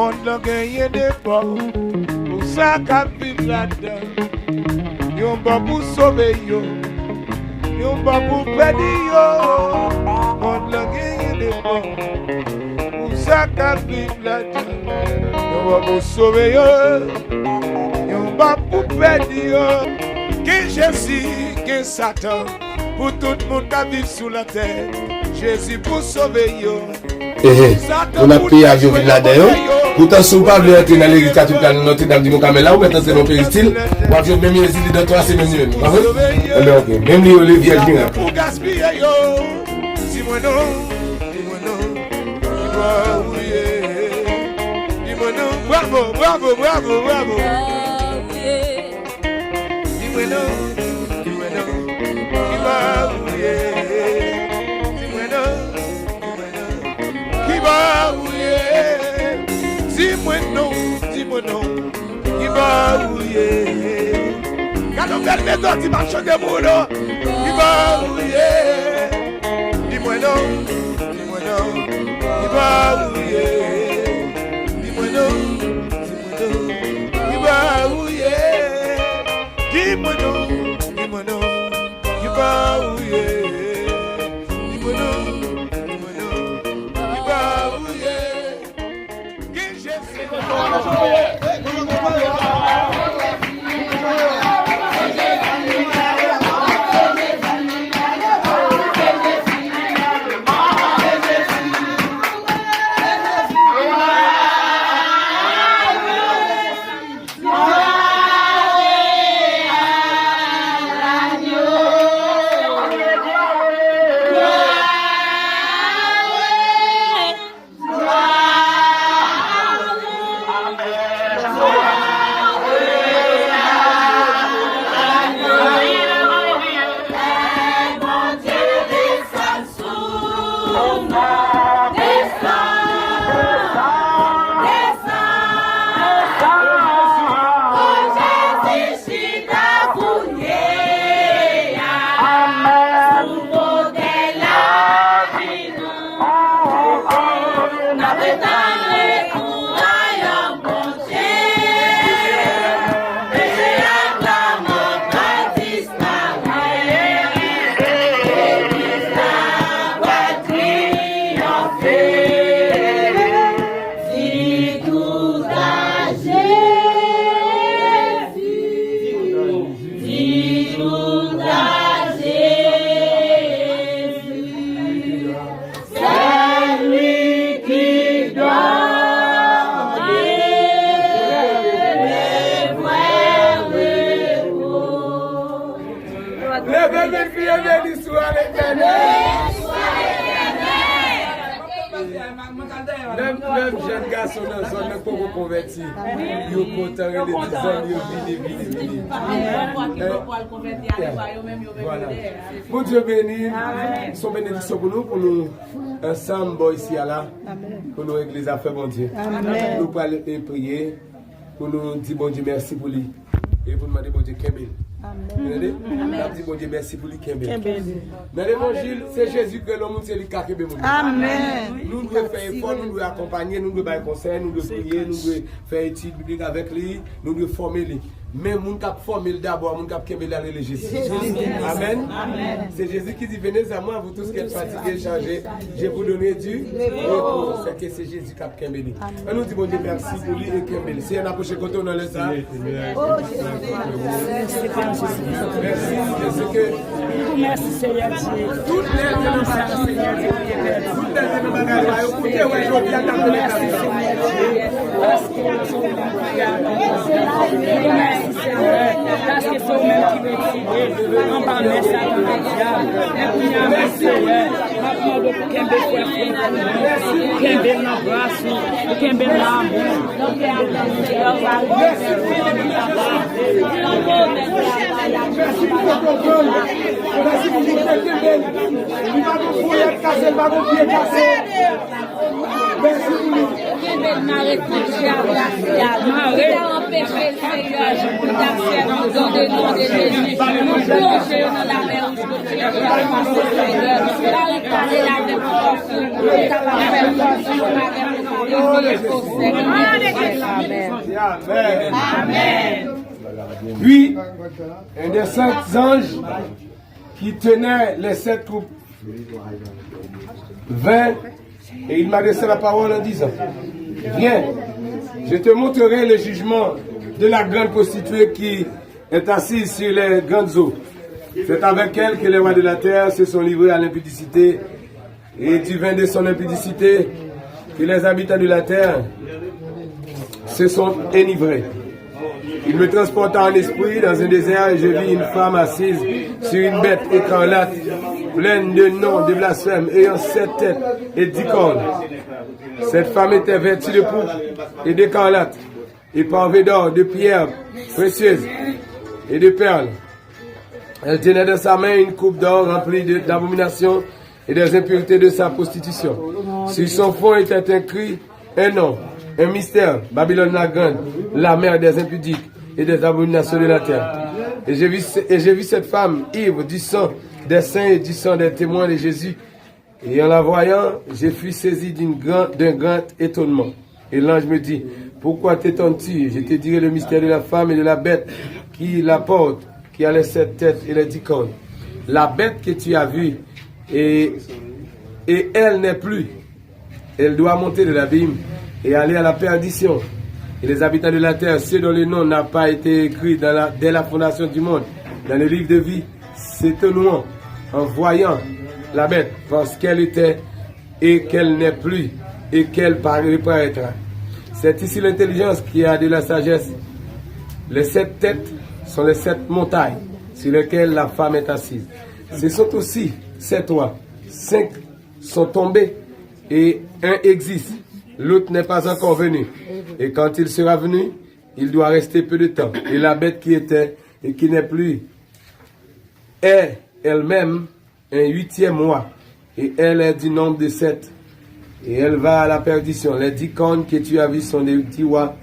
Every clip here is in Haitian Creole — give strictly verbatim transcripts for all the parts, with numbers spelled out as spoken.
Mond lan genyen de bò pou sa k ap viv ladan. Yon bò pou sove yo, yon bò pou pèdi yo. Mond lan genyen de bò pou sa k ap viv ladan. Yon bò pou sove yo, yon bò pou pèdi yo. Gen Jezi, gen Satan, pou tout moun k ap viv sou latè. Jezi pou sove yo. Ehe. Moun ap peye avyon vin ladan yo. Poutan, si w pa vle antre nan legliz katolik la, nan Notre Dame du Mont Carmel la, ou mèt antre nan peristil, w ap jwenn menm Jezi li nan twa semèn li menm. Pa vre? Enben, ok. Menm li yo, le vyèj mirak. Pou gaspiye yo. Di mwen non, di mwen non. Ki bò ou ye? Di mwen non. Bravo, bravo, bravo, bravo. Di mwen non, di mwen non, ki bò ou ye? Di mwen non, di mwen non, ki bò ou ye? Di mwen non, di mwen non, ki bò ou ye? Gade yon bèl melodi m ap chante pou ou non. Ki bò ou ye? Di mwen non, di mwen non, ki bò ou ye? Di mwen non, di mwen non, ki bò ou ye? Di mwen non, di mwen non, ki bò ou ye? Di mwen non, di mwen non, ki bò ou ye? Gen Jezi. Chita pou ye a, sou modèl lavi nou. N ap tann pou wayòm Bondye. Peche ak lanmò pral disparèt. Legliz la pral triyonfe. Di tout a Jezi. Di tout a Jezi, c'est lui qui donne le vrai repos. Leve men, kriye, beni swa Letènèl. Menm, menm jèn gason nan zòn nan poko konvèti. Yo kontan rele ti zanmi yo vini, vini, vini. Vwala. Bondye beni. Se yon benediksyon pou nou, pou nou ansanm bò isi a la. Pou nou egliz a fè Bondye. Nou pral, e, priye. Pou nou di Bondye mèsi pou li. E pou nou mande Bondye kenbe l. Amèn. Tande? N ap di Bondye mèsi pou li, kenbe l. Kenbe l. Nan levanjil, se Jezi ki rele yon moun, se li ki ka kenbe moun. Amèn. Nou dwe fè efò, nou dwe akonpanye, nou dwe bay konsèy, nou dwe priye, nou dwe fè etid biblik avèk li, nou dwe fòme li. Men moun k ap fòme l dabò, moun k ap kenbe l, l ap rele Jezi. Jezi. Amèn. Amèn. Se Jezi ki di, venez à moi, vous tous qui êtes fatigués, chargés, je vous donnerai du repos. Se ke se Jezi k ap kenbe li. An nou di Bondye mèsi pou li e kenbe li. Seyè, n apwoche kote w nan lè sa a. Mèsi, paske tout lè l te nan bagay, tout lè l te nan bagay pa yo, ou te wè jodi a, l t ap rele. Mèsi, Senyè Dye. Mèsi, Senyè. Paske se ou menm ki retire anba men Satan ak dyab. Men kounye a menm, Senyè, m ap mande w pou kenbe frè Franck, pou kenbe l nan gras ou, pou kenbe l nan amou, pou kenbe l nan... Mèsi pou kote w pran l. Mèsi pou kote w kenbe l. Li pa gon ponyèt kase, li pa gon pye kase. Mèsi pou li. Kenbe l mare kont dyab la, dyab. Mare. Ki ta anpeche l, Senyè, pou l ta sèvi w, de non de Jezi. Nou plonje yo nan lamè wouj, Bondye, pou l pase, Senyè. Mari pale l avèk fòs ou, pou l kapab fè fòs ou avèk ou. Amen. Amen. Puis, un des saints anges qui tenait les sept coupes vint et il m'adressa la parole en disant, viens, je te montrerai le jugement de la grande prostituée qui est assise sur les grandes eaux. C'est avec elle que les rois de la terre se sont livrés à l'impudicité et du vin de son impudicité que les habitants de la terre se sont enivrés. Il me transporta en esprit dans un désert et je vis une femme assise sur une bête écarlate, pleine de noms de blasphème, ayant sept têtes et dix cornes. Cette femme était vêtue de pourpre et d'écarlate, et parée d'or, de pierres précieuses et de perles. Elle tenait dans sa main une coupe d'or remplie de- d'abominations et des impuretés de sa prostitution. Sur son front était écrit un nom, un mystère, Babylone la grande, la mère des impudiques et des abominations de la terre. Et j'ai vu, et j'ai vu cette femme ivre du sang des saints et du sang des témoins de Jésus. Et en la voyant, je fus saisi d'une grand, d'un grand étonnement. Et l'ange me dit, pourquoi t'étonnes-tu ? Je te dirai le mystère de la femme et de la bête qui la porte, qui a les sept têtes et les dix cornes. La bête que tu as vue, et, et elle n'est plus. Elle doit monter de l'abîme et aller à la perdition. Et les habitants de la terre, ceux dont le nom n'a pas été écrit dans la- dès la fondation du monde, dans le livre de vie, s'étonneront en voyant la bête, parce qu'elle était et qu'elle n'est plus et qu'elle par- reparaîtra. C'est ici l'intelligence qui a de la sagesse. Les sept têtes sont les sept montagnes sur lesquelles la femme est assise. Ce sont aussi sept rois. Cinq sont tombés et un existe. L'autre n'est pas encore venu. Et quand il sera venu, il doit rester peu de temps. Et la bête qui était et qui n'est plus est elle-même un huitième roi, et elle est du nombre de sept, et elle va à la perdition. Les dix cornes que tu as vues sont des dix rois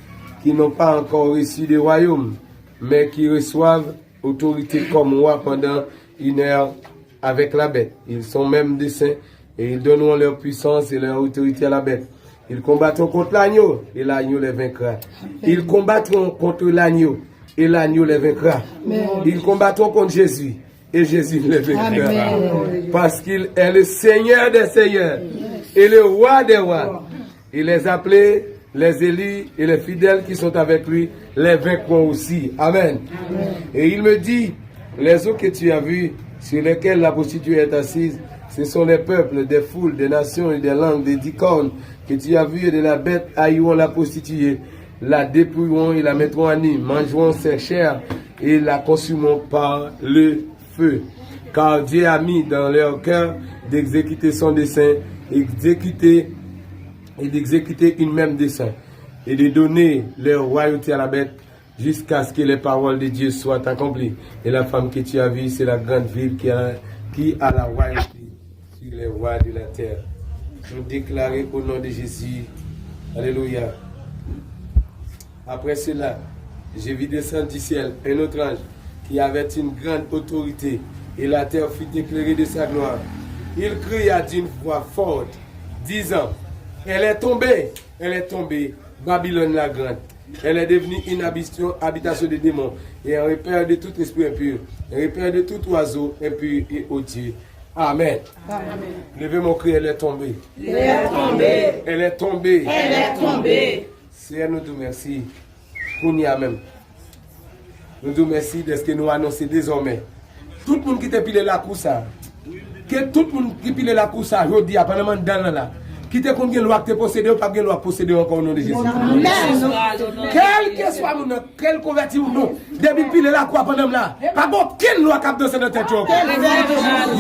qui n'ont pas encore reçu de royaume, mais qui reçoivent autorité comme roi pendant une heure avec la bête. Ils sont même des saints, et ils donneront leur puissance et leur autorité à la bête. Ils combattront contre l'agneau, et l'agneau les vaincra. Ils combattront contre l'agneau, et l'agneau les vaincra. Ils combattront contre Jésus, et Jésus les vaincra. Parce qu'il est le Seigneur des seigneurs et le Roi des rois. Et les appelés, les élus et les fidèles qui sont avec lui les vaincront aussi. Amen. Et il me dit, les eaux que tu as vues, sur lesquelles la prostituée est assise, ce sont les peuples, des foules, des nations et des langues, des dix cornes que tu as vues et de la bête haïront la prostituée, la dépouilleront et la mettront à nu, mangeront ses chairs et la consumeront par le feu. Car Dieu a mis dans leur cœur d'exécuter son dessein, exécuter et d'exécuter une même dessein, et de donner leur royauté à la bête, jusqu'à ce que les paroles de Dieu soient accomplies. Et la femme que tu as vue, c'est la grande ville qui a, qui a la royauté sur les rois de la terre. Nous déclarons au nom de Jésus. Alléluia. Après cela, je vis descendre du ciel un autre ange qui avait une grande autorité, et la terre fut éclairée de sa gloire. Il cria d'une voix forte, disant, elle est tombée, elle est tombée, Babylone la grande. Elle est devenue une habitation, habitation de démons et un repère de tout esprit impur, un repère de tout oiseau impur et odieux. Amen. Amen. Leve men w, kriye, elle est tombée. Elle est tombée. Elle est tombée. Elle est tombée. Seyè, nou di w mèsi. Kounye a menm, nou di w mèsi dèske nou anonse dezòmè tout moun ki te pile lakou sa, ke tout moun ki pile lakou sa jodi a, pandan m anndan l lan la, ki te konn gen lwa k te posede yo, p ap gen lwa k posede yo ankò, o non de Jezi. Amèn. Kèlkeswa moun nan, ke l konvèti ou non, depi l pile lakou a pandan m la, pa gen okenn lwa k ap danse nan tèt yo ankò.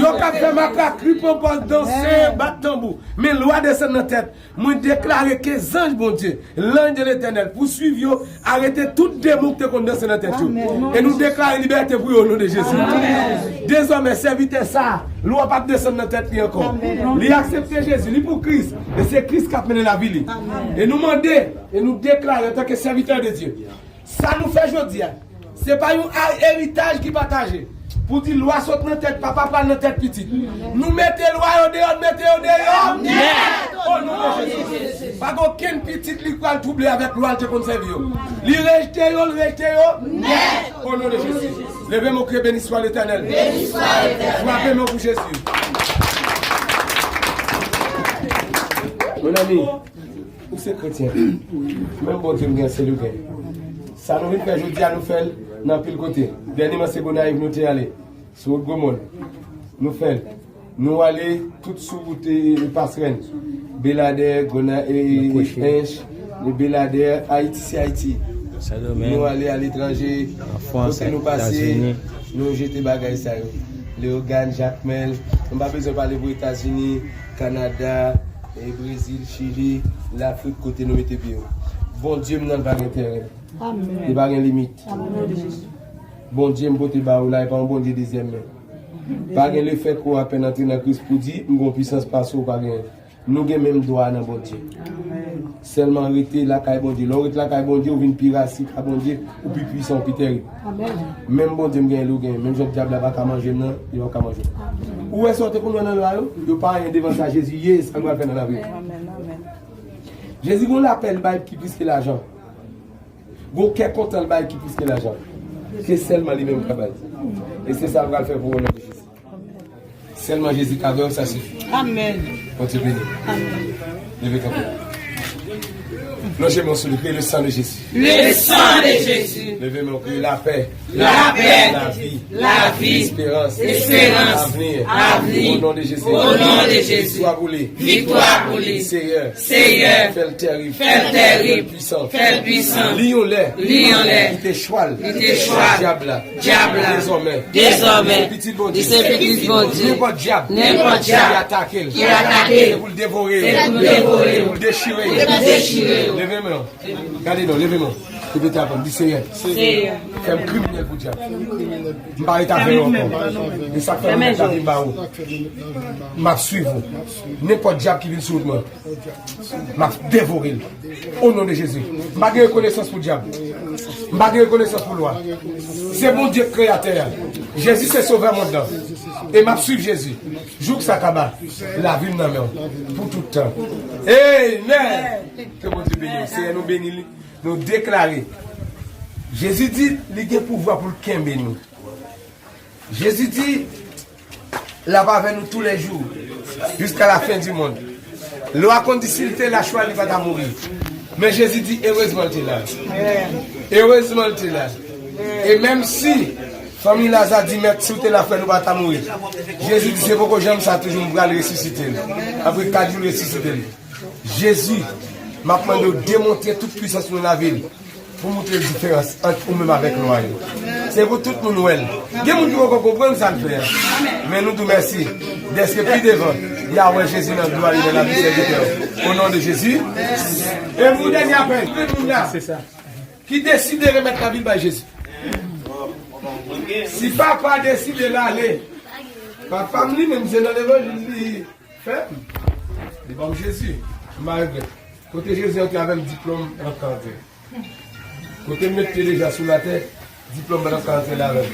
Yo k ap fè makakri, ponpòz, danse, bat tanbou. Men lwa desann nan tèt. Mwen deklare ke zanj Bondye, l'ange de l'Éternel, pou swiv yo, arete tout demon ki te konn danse nan tèt yo. Amèn. E nou deklare libète pou yo, o non de Jezi. Amèn. Dezòmè, sèvitè sa a, lwa p ap desann nan tèt li ankò. Amèn. Li aksepte Jezi, li pou Kris, e se Kris k ap mennen lavi li. Amèn. E nou mande, e nou deklare antanke sèvitè de Dye, sa nou fè jodi a, se pa yon a-, eritaj ki pataje. Pou di lwa sot nan tèt papa pral nan tèt pitit. Nou mete lwa yo deyò, n mete yo deyò. Nèt! O non de Jezi. Pa gen okenn pitit li pral twouble avèk lwa l te konn sèvi yo. Li rejte yo, l rejte yo. Nèt! O non de Jezi. Leve men w, kriye, beni swa Letènèl. Beni swa Letènèl. Frape men w pou Jezi. Mon ami, ou se kretyen. Menm Bondye m gen, se li w gen. Sa nou vin fè jodi a, nou fè l nan anpil kote. Dènyèman, se Gonayiv nou te ale. Sou wout Gwomòn. Nou fè l. Nou ale tout sou wout, e, Pasrèn. Beladè, Gona-, e, Ench, Beladè, Ayiti se Ayiti. Nou ale aletranje, kote nou pase, nou jete bagay sa yo. Leyogàn, Jakmèl, nou pa bezwen pale pou Etazini, Kanada, e, Brezil, Chili, Lafrik, kote nou mete pye yo. Bondye m nan pa gen teren. Amèn. Li pa gen limit. Amèn. Bondye m pote ba ou la, e pa yon Bondye dezyèm men. Pa gen lefèt ke w apèn antre nan Kris pou di, m gen yon pisans pase w pa genyen. Nou gen menm dwa a nan Bondye. Amèn. Sèlman rete lakay Bondye. Lè w ret lakay Bondye, ou vin pi rasik a Bondye, ou pi pwisan, ou pi tèrib. Amèn. Menm Bondye m genyen, li w genyen. Menm jan dyab la pa ka manje m nan, li pa ka manje w. Amèn. Ou wè sa w te konn wè nan lwa yo? Yo pa anyen devan sa Jezi ye, sa l pral fè nan lavi w. Amèn, amèn. Jezi gen yon lapè l bay ki plis ke lajan. Gon kè kontan l bay ki plis ke lajan. Se sèlman li menm k ap bay. E se sa l pral fè pou ou, o non de Jezi. Sèlman Jezi k avè w, sa sifi. Amèn. Bondye beni. Amèn. Leve kanpe. Lonje men w sou li, kriye le sang de Jésus. Le sang de Jésus. Leve men w, kriye lapè. Lapè. Lavi. Lavi. Esperans. Esperans. Avni. Avni. O non de Jezi. O non de Jezi. Viktwa pou li. Viktwa pou li. Seyè. Seyè. Fè l tèrib. Fè l tèrib. Fè l pwisan. Fè l pwisan. Li yon lè. Li yon lè. Li te chwal. Li te chwal. Dyab la. Dyab la. Dezòmè. Dezòmè. Li se pitit Bondye. Li se pitit Bondye. Nenpòt dyab. Nenpòt dyab. Ki atake l. Ki atake l. Se pou l devore yo. Se pou l devore yo. Se pou l dechire yo. Se pou l dechire yo. Leve men w. Gade non, leve men w. Epi te aprann, di, Seyè, Seyè, fè m kriminèl pou dyab. M pa ret avè yo ankò. E sa k fè m met lavi m ba ou. M ap swiv ou. Nenpòt dyab ki vin sou wout mwen, m ap devore l. O non de Jezi. M pa gen rekonesans pou dyab. M pa gen rekonesans pou lwa. Se Bondye k kreyatè a. Jezi se sovè mond lan. E m ap swiv Jezi. Jouk sa kaba. Lavi m nan men w. Pou tout tan. Amen. Ke Bondye beni w. Seyè, nou beni li. Nou deklare, Jezi di li gen pouvwa pou l kenbe nou. Jezi di l ap avè nou toulèjou, jiska lafen di mond. Lwa konn di si l te la chwa, li pa ta mouri. Men Jezi di, erezman l te la. Erezman l te la. E menm si fanmi Laza di, Mèt, si w te la, frè nou pa ta mouri. Jezi di, se poko janm sa, toujou m pral resisite l. Apre kat jou, l resisite l. Jezi, m ap mande w demontre tout pwisans nou nan lavi l pou moutre diferans ant ou menm avèk lwa yo. Se pou tout moun wè l. Gen moun ki poko konprann sa l fè a. Men nou di w mèsi dèske pi devan, y a wè Jezi nan glwa li nan lavi sèvitè w. O non de Jezi. E pou dènye apèl, tout moun la ki deside remèt lavi l bay Jezi. Si papa deside l ale, papa m li menm se nan levanjil li fè m. Li ban m Jezi. M pa regrèt. Kote Jezi antre avè m, diplòm rant karantyen. Kote m met pye deja sou latè, diplòm rant karantyen la avè m.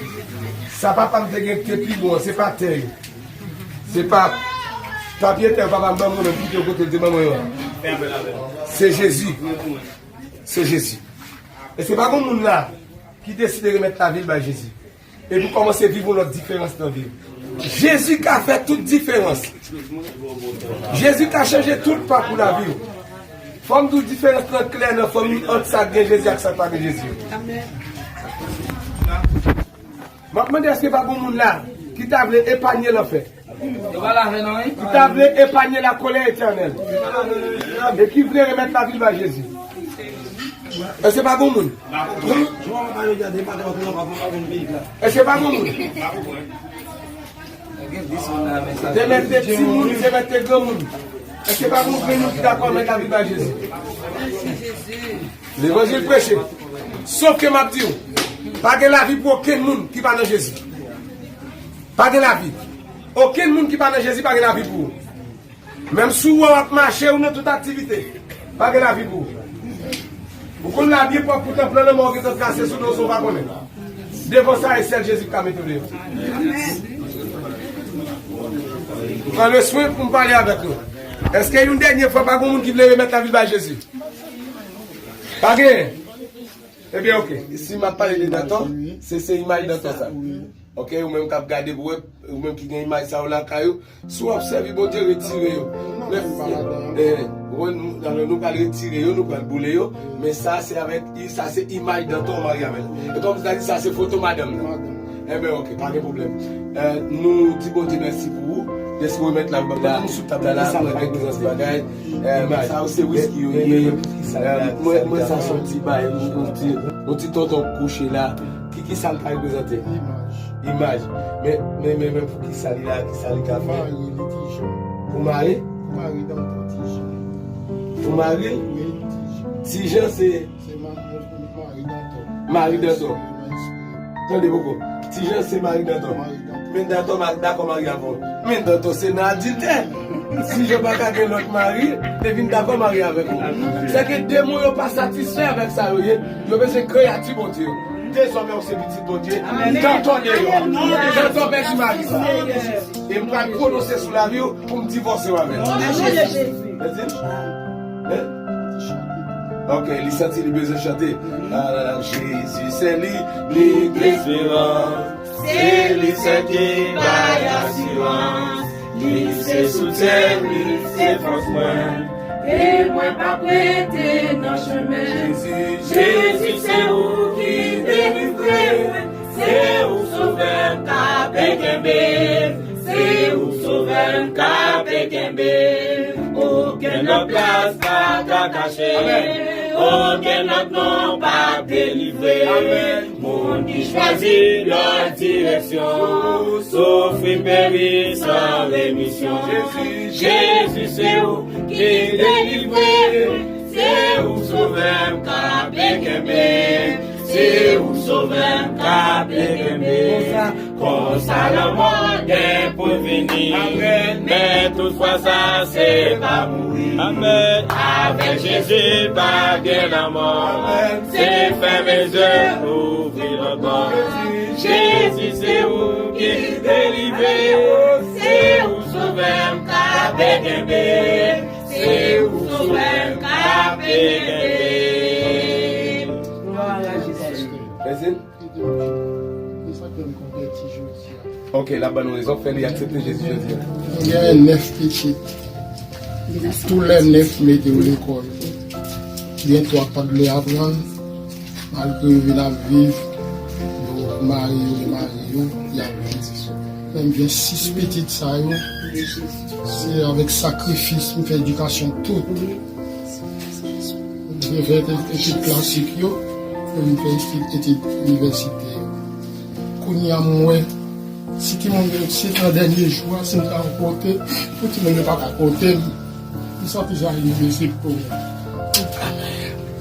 Sa papa m te gen ki te pi bon an, se pa tè yo. Se pa papye tè yo papa m ban mwen, menm kite yo kote l te ban mwen yo. Se Jezi. Se Jezi. E se pa gon moun la ki deside remèt lavi l bay Jezi. Epi kòmanse viv yon lòt diferans nan vi w. Jezi ka fè tout diferans. Jezi ka chanje tout pakou lavi w. Fò m di w diferans lan klè nan fanmi ant sa k gen Jezi ak sa k pa gen Jezi. M ap mande èske pa gon moun la ki ta vle epanye lanfè? Yo pa lave non, wi. Ki ta vle epanye la colère éternelle. E ki vle remèt lavi l bay Jezi. Èske pa gon moun? Èske pa gon moun? Se mèt de timoun, se mèt de granmoun. Èske pa gon granmoun ki dakò remèt lavi l bay Jezi? Levanjil preche. Sof ke m ap di w, pa gen lavi pou okenn moun ki pa nan Jezi. Pa gen lavi. Okenn moun ki pa nan Jezi pa gen lavi pou ou. Menm si w wè w ap mache, ou nan tout aktivite, pa gen lavi pou ou. Ou konn la byen pwòp pou tanp lan, lanmò gentan trase sou do w san w pa konnen. Devan sa, e sèl Jezi ki ka mete w deyò. Pran le swen pou m pale avèk nou. Èske yon dènye fwa pa gen moun ki vle remèt lavi l bay Jezi? Pa gen. Ebyen, oke. Si m ap pale de Dantò, se, se imaj Dantò sa. Oke, ou menm k ap gade pou wè, ou menm ki gen imaj sa yo lakay ou, si w ap sèvi Bondye, retire yo. Men, eh, wè, nou, alò, nou pral retire yo, nou pral boule yo, men sa se avèk, sa se imaj Dantò w marye avè l. E kòm si ta di sa se foto madanm nan. Enben, oke, pa gen pwoblèm. Eh, nou di Bondye mèsi pou ou, dèske w remèt lavi l bay nou sou tab la, la, mwen gen plizyè bagay. Eh, men sa yo se wiski yo ye. Eh, mwen, mwen sa se yon ti bay, yon ti, yon ti tonton kouche la. Ki, ki sa l ka reprezante? Imaj. Imaj. Men, men, men, men pou ki sa li la, ki sa li ka fè? Pou mari li, Tijan. Pou mari? Pou mari Dantò, Tijan. Pou mari l? Wi, Tijan. Tijan se? Se ma-, mari Dantò. Mari Dantò. Tande poko. Tijan se mari Dantò. Mari Dantò. Men Dantò ma-, dakò marye avè w. Men Dantò se nan adiltè. Tijan pa ka gen lòt mari, li vin dakò marye avèk ou. Sèke demon yo pa satisfè avèk sa yo ye. Yo bezwen kreyati Bondye yo. Dezòmè ou se pitit Bondye. Amèn. Dantò deyò. Amèn. Dantò pèdi mari sa. E m pral pwononse sou lavi w pou m divòse w avè l. Amèn. Mèsi. Hein? Ok, li santi li bezwen chante. Ah, Jezi se li, li lesperans. Se li sèl ki bay asirans. Li se soutyen, li se fòs mwen. E mwen p ap rete nan chemen. Jezi, Jezi, se ou ki delivre mwen. Se ou sovè m k ap kenbe. Se ou sovè m k ap kenbe. Okenn lòt plas pa ka kache. Amèn. Okenn lòt non pa delivre. Amèn. Moun ki chwazi lòt direksyon, soufri, peri san remisyon. Jezi. Jezi, se ou ki delivre. Se ou sovè m k ap kenbe. Se ou sovè m k ap kenbe. Konsa. Konsa lanmò gen pou vini. Amèn. Men tout fwa sa se pa mouri. Amèn. Avèk Jezi pa gen lanmò. Amèn. Se fèmen je, ouvri lòt bò. Jezi, se ou ki delivre. Se ou sovè m k ap kenbe. Se ou sovè m k ap kenbe. Glwa a Jezi. Ede m, Jezi. Ede m konvèti jodi a. Ok, l ap ban nou rezon, fè li aksepte Jezi jodi a. Mwen gen nèf pitit. Tou lè nèf mete yo lekòl. Gen twa pa t vle aprann. Malgre yo vin ap viv, yo mare yo, yo mare yo, y ap viv. Men m gen sis pitit sa yo, se avèk sakrifis m fè edikasyon tout. M te fè etid klasik yo, epi m fè etid, etid inivèsite yo. Kounye a m wè, si timoun yo, si nan dènye jou a, si m ta pote, pou timoun yo pa ka pote m, m santi sa envizib pou mwen.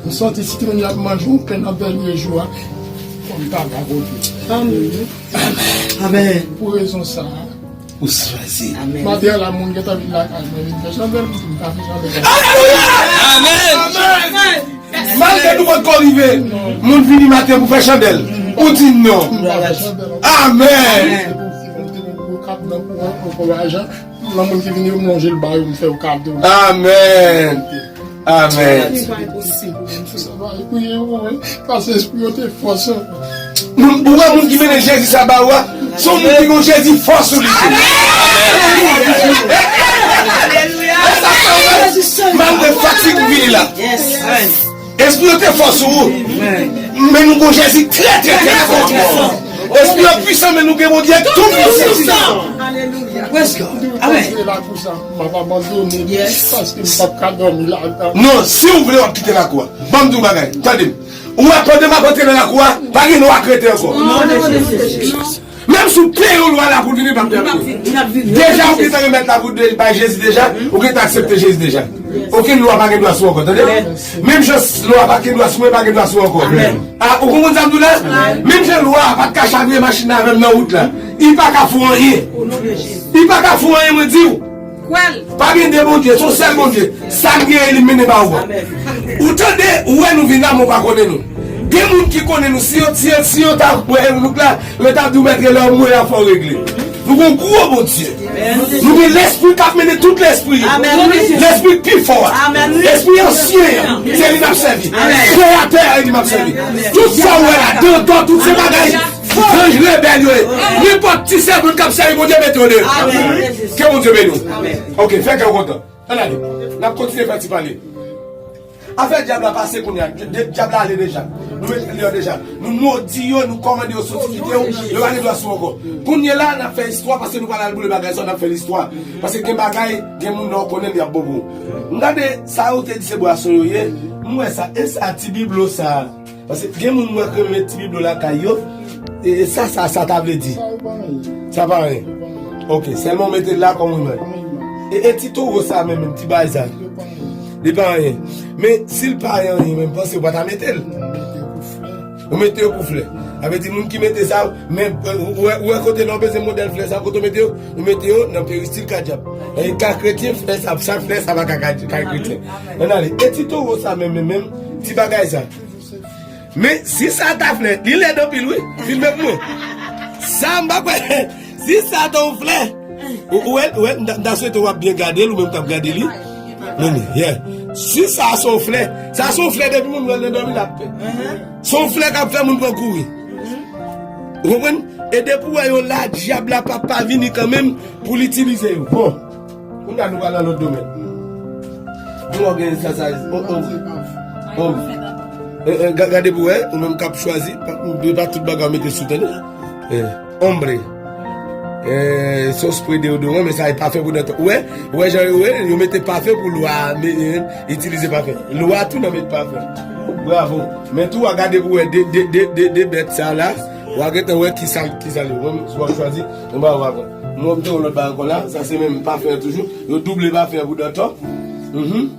M santi si timoun yo ap manje yon pen nan dènye jou a, fò m ta ka pote. Amèn. Amèn. Pou rezon sa a, ou chwazi. Amèn. Maten an la, moun gentan vin lakay mwen, vin fè chandèl, m di m pa fè chandèl. Alelouya! Amèn! Amèn! Malgre nou potko rive, moun vini maten pou fè chandèl. Ou di non. M pa fè chandèl. Amèn! Amèn. Se pou, se pou m te gen yon kab nan kouran, yon kòb lajan, nan moun ki vini yo, m lonje l ba yo, m fè yo kado. Amèn! Amèn. Li pa enposib. Sa va priye pou mwen, paske espri yo te fòs. Moun, ou wè moun ki mennen Jezi sa ba ou a, se yon moun ki gen Jezi fò sou li. Alelouya. Malgre fatig vini la. Espri yo te fò sou ou. Men nou gen Jezi trè, trè, trè fò. Espri yo pwisan, men nou gen Bondye tou pwisan. Alelouya. Praise God. Amèn. M ap abandone paske m p ap ka dòmi ladan. Non, si w vle, w ap kite lakou a. Ban m di w bagay. Tande m. Ou wè, pandan m ap antre nan lakou a, pa gen lwa k rete ankò. Menm si w peye yon lwa la pou l vini, l p ap vini. Deja, ou gentan remèt lavi w bay Jezi deja, ou gentan aksepte Jezi deja. Okenn lwa pa gen dwa sou ou ankò, tande? Menm jan lwa pa gen dwa sou mwen, pa gen dwa sou ou ankò. A, ou konprann sa m di w la? Menm jan lwa a pa t ka chavire machin nan avè m nan wout la, li pa ka fè w anyen. Li pa ka fè w anyen, mwen di w. Pa gen de Bondye, se yon sèl Bondye. Sa m genyen, li m mennen ba ou a. Ou tande, ou wè nou vin la, men w pa konnen nou. Gen moun ki konnen nou, si yo, si yo, si yo ta wè louk la, yo ta di w mèt lè w mwen a fò regle. Nou gon gwo Bondye. Nou gen lespri k ap mennen tout lespri. Lespri k pi fò a. Lespri ansyen an. Se li n ap sèvi. Kreyatè a, e li m ap sèvi. Tout sa w wè la, dantan, tout se bagay zanj rebèl yo ye. Nenpòt ti sèvant k ap sèvi Bondye, mete yo deyò. Ke Bondye beni w. Ok, fè kè w kontan. Ann ale. N ap kontinye fè ti pale. Afè dyab la pase kounye a. Dyab la ale deja. Nou mete l deyò deja. Nou modi yo, nou kòmande yo soti kite w. Yo pa gen dwa sou ankò. Kounye la, n ap fè istwa paske nou pral al boule bagay sa, n ap fè listwa. Paske gen bagay, gen moun nan w konnen li ap bon pou ou. M gade sa yo te di se bwason yo ye. M wè sa. E sa ti biblo sa. Paske gen moun mwen ke met ti biblo lakay yo. E, e sa, sa, sa ta vle di? Sa pa anyen. Ok, sèlman w mete l la kòm rimay. E, e ti towo sa menm, menm ti bagay sa. Li pa anyen. Men si l pa anyen menm, panse w pa ta mete l. Ou mete yo pou flè. Sa vle di moun ki mete sa, men, ou wè, ou wè kote nan w bezwen modèl flè sa, kote w mete yo, ou mete yo nan peristil kadyap. E ka kretyen, flè sa, sa flè sa pa ka, ka, ka kretyen. Ann ale. E ti towo sa menm, menm, menm, ti bagay sa. Men si sa ta flè, li lèd anpil wi. Filme pou mwen. Sa m pa kwè. Si sa ta yon flè. Ou, ou wè, ou wè, m ta, m ta swete w ap byen gade l, ou menm k ap gade li. Men, yeah. Si sa se yon flè, sa se yon flè depi moun wè l nan dòmi l ap pè. Se yon flè k ap fè moun pran kouri. Ou konprann? E depi w wè yo la, dyab la pa, pa vini kanmenm pou l itilize yo. Bon. Kounye a nou pral nan lòt domèn. Nou wè gen sa, sa, oh, oh. Oh. Eh, eh, ga-, gade pou wè, ou menm k ap chwazi, pa, pa tout bagay ou mete sou tande. Eh, hombre. Eh, se yon spray deodoran, men sa e pafen pou dantan. Ou wè, ou wè jan yo, yo mete pafen pou lwa, men, eh, itilize pafen. Lwa tou nan met pafen. Bravo. Men tou, w a gade pou wè de, de, de, de, de bèt sa la. W a gentan wè ki sa, ki sa li. Mwen, si w ap chwazi, mwen ba w avan. Mwen, m te yon lòt bagay ankò la. Sa se menm pafen an toujou. Yo double pafen an pou dantan. Mhm.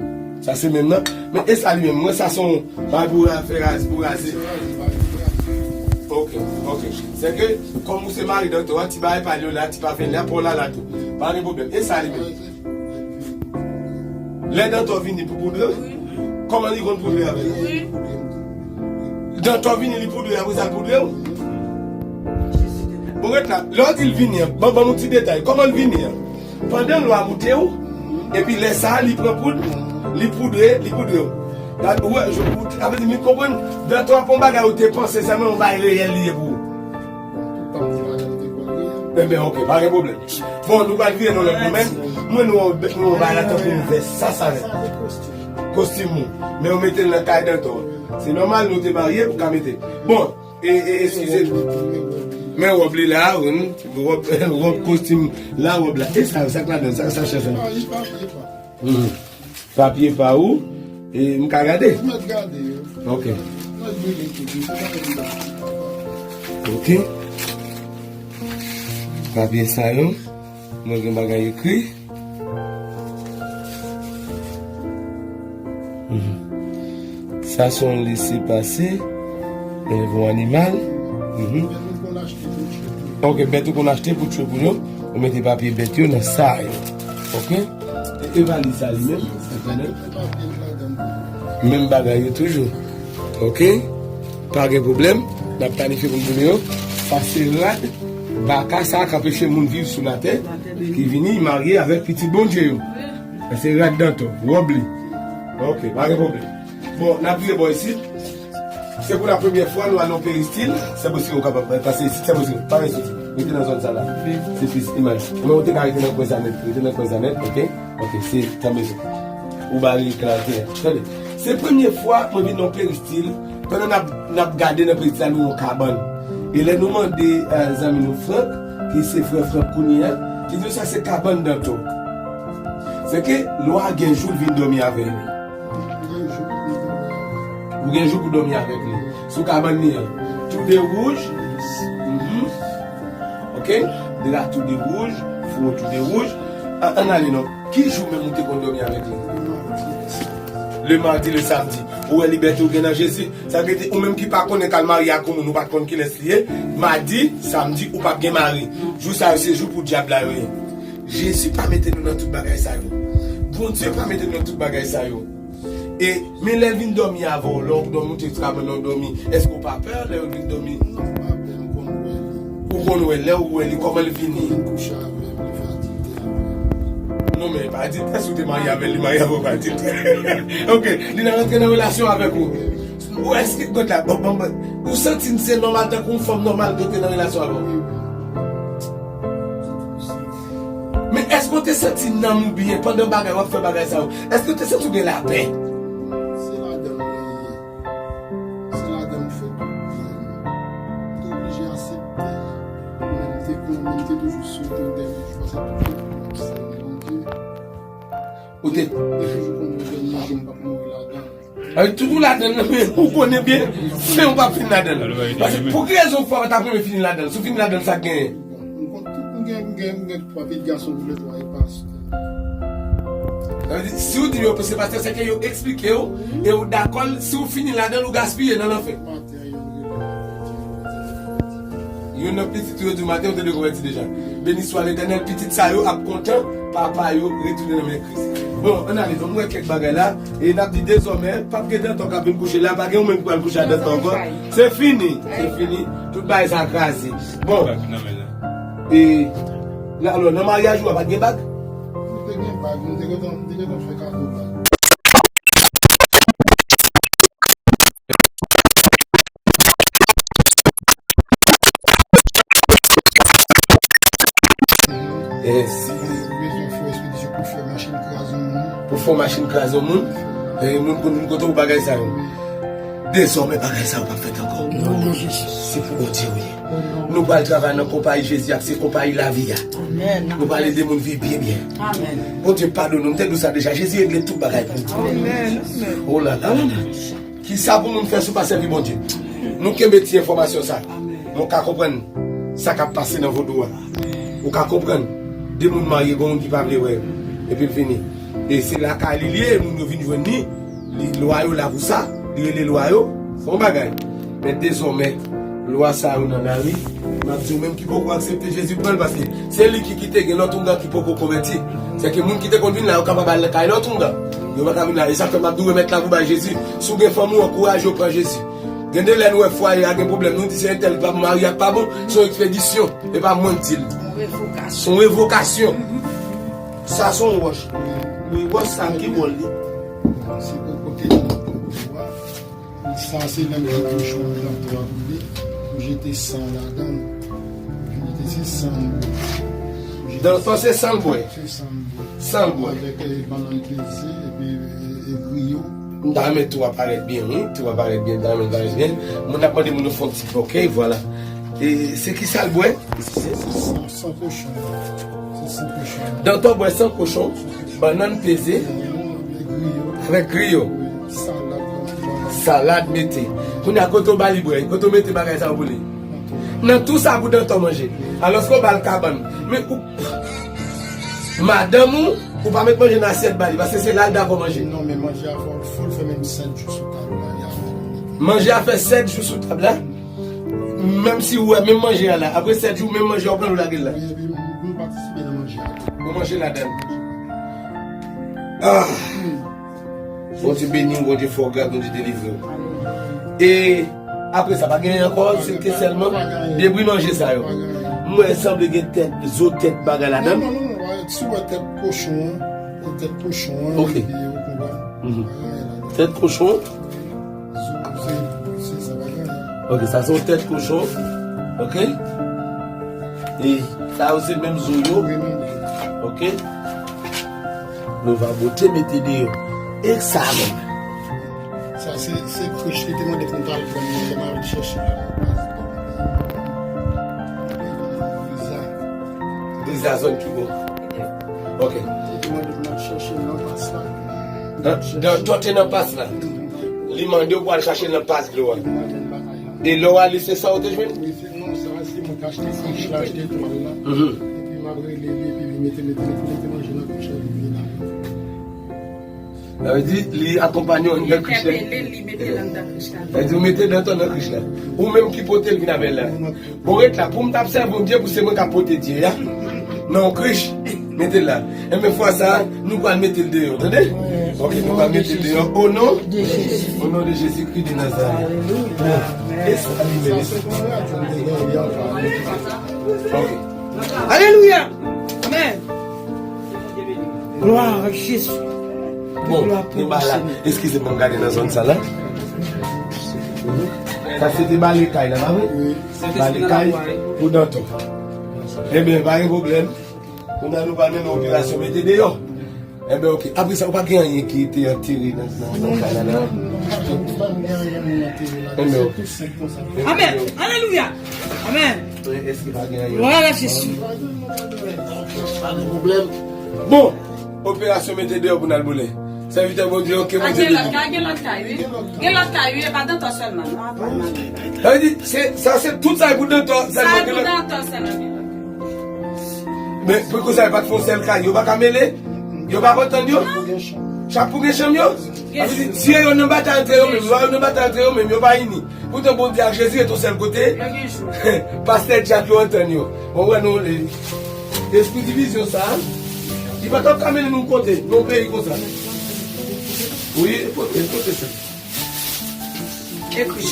Sa se menm nan. Men e sa li menm. Mwen, sa se yon bagay pou fè raze, pou raze. Ok, ok. Se ke, kòm ou se mari dantan, ti bagay pa li yo la, ti pafen la, pa w la la tou. Pa gen pwoblèm. E sa li menm. Lè dantan vini pou poudre, kòman li konn poudre avè l? Dantan vini, li poudre, apre sa l poudre w. Bon, ret la. Lè w di l vini an, ban, ban m yon ti detay. Kòman l vini an? Pandan lwa moute w, epi lè sa a, li pran poud, li poudre, li poudre w. La, ou wè, je, ou, sa vle di, m konprann, dantan ap yon bagay ou te panse sèlman yon bagay reyèl li ye pou ou. Enben, ok, pa gen pwoblèm. Bon, nou pral vire nan lòt domèn. Mwen, nou, nou, bay la tankou yon vès. Sa, sa vès. Kostim ou. Men ou mete l nan kay dantan. Se nòmal, nou te marye, ou ka mete. Bon, e, e, eskize. Men wòb li la, wi. Wòb, wòb kostim la, wòb la. E sa, sa k ladan, sa, sa chèf la. Mhm. Papye pa ou, e m ka gade? Ou mèt gade yo. Ok. Mwen vini pou di, se pa yon bagay. Ok. Papye sa yo, mwen gen bagay ekri. Mhm. Sa se yon lese pase, enlevan yon animal. Mhm. Ok, bèt ou konn achte pou tchwe pou yo, ou mete papye bèt yo nan sa yo. Ok? E, e valiz sa li menm? Menm bagay yo toujou. Ok? Pa gen pwoblèm. N ap planifye pou n boule yo. Sa se rad baka sa k anpeche moun viv sou latè, ki vini marye avèk pitit Bondye yo. Sa se rad dantan, wòb li. Ok, pa gen pwoblèm. Bon, n ap vire bò isit. Se pou la premyè fwa nou al nan peristil. Se posib ou kapab pase isit, se posib. Pa gen sousi. Rete nan zòn sa la. Se plis imaj. Men ou te ka rete nan kwen sa nèt. Rete nan kwen sa nèt, ok? Ok, se tanbe sa. Ou ba li klate. Tande. Se premye fwa mwen vin nan peristil. Pandan n ap, n ap gade nan peristil la, nou yon kabann. E lè nou mande, eh, zanmi nou Frank, ki se frè Frank kounye a, ki di nou sa se kabann dantan. Se ke lwa gen jou l vin dòmi avè nou. Ou gen jou pou dòmi avèk li. Sou kabann li an. Toude wouj. Mhm. Ok? Dra toude wouj. Fouwo toude wouj. An, ann ale non. Ki jou menm ou te konn dòmi avèk li? Le mardi, le samdi. Ou wè libète ou gen nan Jezi. Sa vle di, ou menm ki pa konnen k al marye ak yon moun, ou pa t konn kilès li ye. Madi, samdi, ou p ap gen mari. Jou sa yo, se jou pou dyab la yo ye. Jezi pa mete nou nan tout bagay sa yo. Bondye pa mete nou nan tout bagay sa yo. E, men lè l vin dòmi avè w, lè w dòmi, ou te travay nan dòmi, èske w pa pè lè l vin dòmi? Non, m pa pè, m konn wè li. Ou konn wè, lè ou wè li, kòman l vini? Li kouche avè m, li fè adilte avè m. Non, men pa adilte, si w te marye avè l, li marye avè w, pa adilte. Ok, li nan rantre nan relasyon avèk ou. Ou èske, gad la, bon, bon, bon, ou santi se nòmal tankou yon fanm nòmal rantre nan relasyon avè w? Wi, wi. Men èske w te santi nanm ou byen pandan bagay, w ap fè bagay sa yo? Èske w te santi w gen lapè? Se ladan l mwen ye. Se ladan m fè tout byen. M te oblije aksepte. Men m te, men m te toujou swete yon dènye jou, paske tout moun ap sèvi Bondye. Ou te. M te toujou konn yon dènye jou, m p ap mouri ladan l. Ay, tout ou ladan l, men ou konnen byen, fen ou p ap fin ladan l. Paske pou ki rezon fwa w ta renmen fini ladan l? Si w fini ladan l, sa k genyen? M konn tout, m gen, m gen, m gen twa pitit gason, m gen twa e pastè. Sa vle di, si w di yo se pastè, se ke yo eksplike w, e w dakò l, si w fini ladan l, ou gaspiye nan lanfè. Maten, yo rele m konvèti, m konvèti, m konvèti. Youn nan pitit ou yo di w maten, ou te dekonvèti deja. Beni swa Letènèl, pitit sa yo ap kontan, papa yo retounen nan men Kris. Bon, ann ale, nou wè kèk bagay la, e n ap di dezòmè, p ap gen Danton k ap vin kouche la, pa gen ou menm ki pral kouche a Danton ankò. Se fini, se fini, tout bagay sa kraze. Bon, e, la, alò, nan maryaj ou a, pa t gen bag? M te gen bag, m te gentan, m te gentan fè kado bag. Yes. Bezwen fè yon ekspedisyon pou fè machin kraze yon moun. Pou fè yon machin kraze yon moun? E moun konn vin kote w bagay sa yo. Dezòmè bagay sa yo p ap fèt ankò. Non, non, Jezi. Se pou Bondye w ye. Nou pral travay nan konpayi Jezi ak se konpayi lavi a. Amèn. Nou pral ede moun viv byen byen. Amèn. Bondye padone w. M te di w sa deja. Jezi regle tout bagay pou ou. Amèn. Amèn. Oh la la la la. Kisa pou moun fè si w pa sèvi Bondye? Nou kenbe ti enfòmasyon sa. Amèn. Men w ka konprann sa k ap pase nan vodou a. Ou ka konprann de moun marye, gen moun ki pa vle wè yo. Epi l vini. E se lakay li li ye, moun yo vin jwenn li. Li, lwa yo la pou sa. Li rele lwa yo. Se yon bagay. Men dezòmè, lwa sa yo nan lari. M ap di w menm ki poko aksepte Jezi pran l, paske se li ki kite gen lòt oungan ki poko konvèti. Sèke moun ki te konn vin la, yo kapab al kay lòt oungan. Yo pa ka vin la. E sa fè m ap di w remèt lavi w bay Jezi. Si w gen fanmi w, ankouraje yo pran Jezi. Gen de lè nou wè fwaye a gen pwoblèm, nou di se entèl pa bon, mari a pa bon, se yon ekspedisyon. E pa mwen k di l. Revokasyon. Se yon revokasyon. Sa se yon wòch. Wi, wòch sa ki wòl li? Se pou kote nan tou a. Sa se lè m jete yon chonm nan tou a pou li. M jete san ladan l. M jete se san l bwè. Dans se san l bwè. Se san l bwè. San l bwè. Avèk, eh, bannann peze, epi, eh, eh, griyo. M ta renmen tou a parèt byen, wi. Tou a parèt byen, m ta renmen l parèt byen. Moun ap mande moun yo fè yon ti bokè, vwala. E se ki sa l bwè? Se, se san, san kochon. Se san kochon. Danton bwè san kochon, bannann peze, avèk griyo. Salad mete. Kounye a, kote w ba li bwè? Kote w mete bagay sa yo pou li? Nan tou sa pou Danton manje. Alòske w ba l kabann. Men ou, madanm ou, ou pa met manje nan asyèt ba li, paske se la l dakò manje. Non, men manje a fò, fò l fè menm sèt jou sou tab la, y a fò l mete. Manje a fè sèt jou sou tab la? Menm si ou wè menm manje a la, apre sèt jou, menm manje a ou pran l ou lage l la. Wi, epi m, m patisipe nan manje a tou. Ou manje ladan l. Ah! Bondye beni w, Bondye fè w gras, Bondye delivre w. E apre sa, pa gen ankò, se te sèlman debri manje sa yo. M wè sanble gen tèt, zo tèt bagay ladan l. Non, non, non, non, si w wè tèt kochon an, tèt kochon an, epi ou konprann. Mhm. Pa gen anyen ladan. Tèt kochon. Zo, se, se sa pa gen anyen. Ok, sa se yon tèt kochon. Ok. E sa yo se menm zo yo. Wi, menm zo. Ok. Nou va bote mete deyò. E sa menm. Sa se, se krich li te mande pou m t al pran, men lè m al chèche la nan plas. Deza. Deza zòn ki bò? Ok. Li te mande pou m al chèche nan pas la. Nan, nan, tòte nan pas la. Li mande w pou al chache nan pas dlo a. Li mande m bagay la. E lè w ale, se sa w te jwenn? Wi, se, non, sa, se mwen k achte krich la, achte twal la. Mhm. Epi m ap rele li, epi li mete, mete, mete, mete manje nan krich la, li vin la. Sa vle di, li akonpanye w anndan krich la. Li entèpele l, li mete l anndan krich la. Sa vle di, ou mete Danton nan krich la. Ou menm ki pote l vin avè l la. Bon, ret la, pou m t ap sèvi yon dye, pou se mwen k ap pote dye a. Nan yon krich, mete l la. Enben, fwa sa a, nou pral mete l deyò, tande? Ok, nou va mete deyò o non de Jezi. O non de Jezikri de Nazarèt. Bon, e sa li menm. Ok. Alelouya. Amèn. Glwa a Jezi. Bon, nou ba la. Eskize m, m gade nan zòn sa la. Sa se te bale kay la, pa vre? Bale kay pou Danton. Ebyen, pa gen pwoblèm. Kounye a nou pral mennen operasyon mete deyò. Enben, ok. Apre sa, ou pa gen anyen ki te antere nan, nan, nan kay la, la? Enben, ok. Amèn. Alelouya. Amèn. Glwa a Jezi. Pa gen pwoblèm. Bon, operasyon mete deyò pou n al boule. Sèvitè Bondye, ok, Bondye gen lòt kay, gen lòt kay, wi. Gen lòt kay, wi. E pa Danton sèlman, non, pa mal. Sa vle di, se, sa se tout sa e pou Danton sèlman. Sa e pou Danton sèlman. Men, pou konsa, yo pa t fè yon sèl kay, yo pa ka mele, yo pa kontan yo. Chak pou gen chanm yo. Sa vle di, si yo nan batay antre yo menm, lwa yo nan batay antre yo menm, yo pa ini. Poutan Bondye ak Jezi ret yon sèl kote. Pastè djab yo antann yo. Bon, wè nou, espri divizyon sa, li pa t ap ka mennen nou kote, nan yon peyi konsa. Wi, pote, pote sa. Ekri.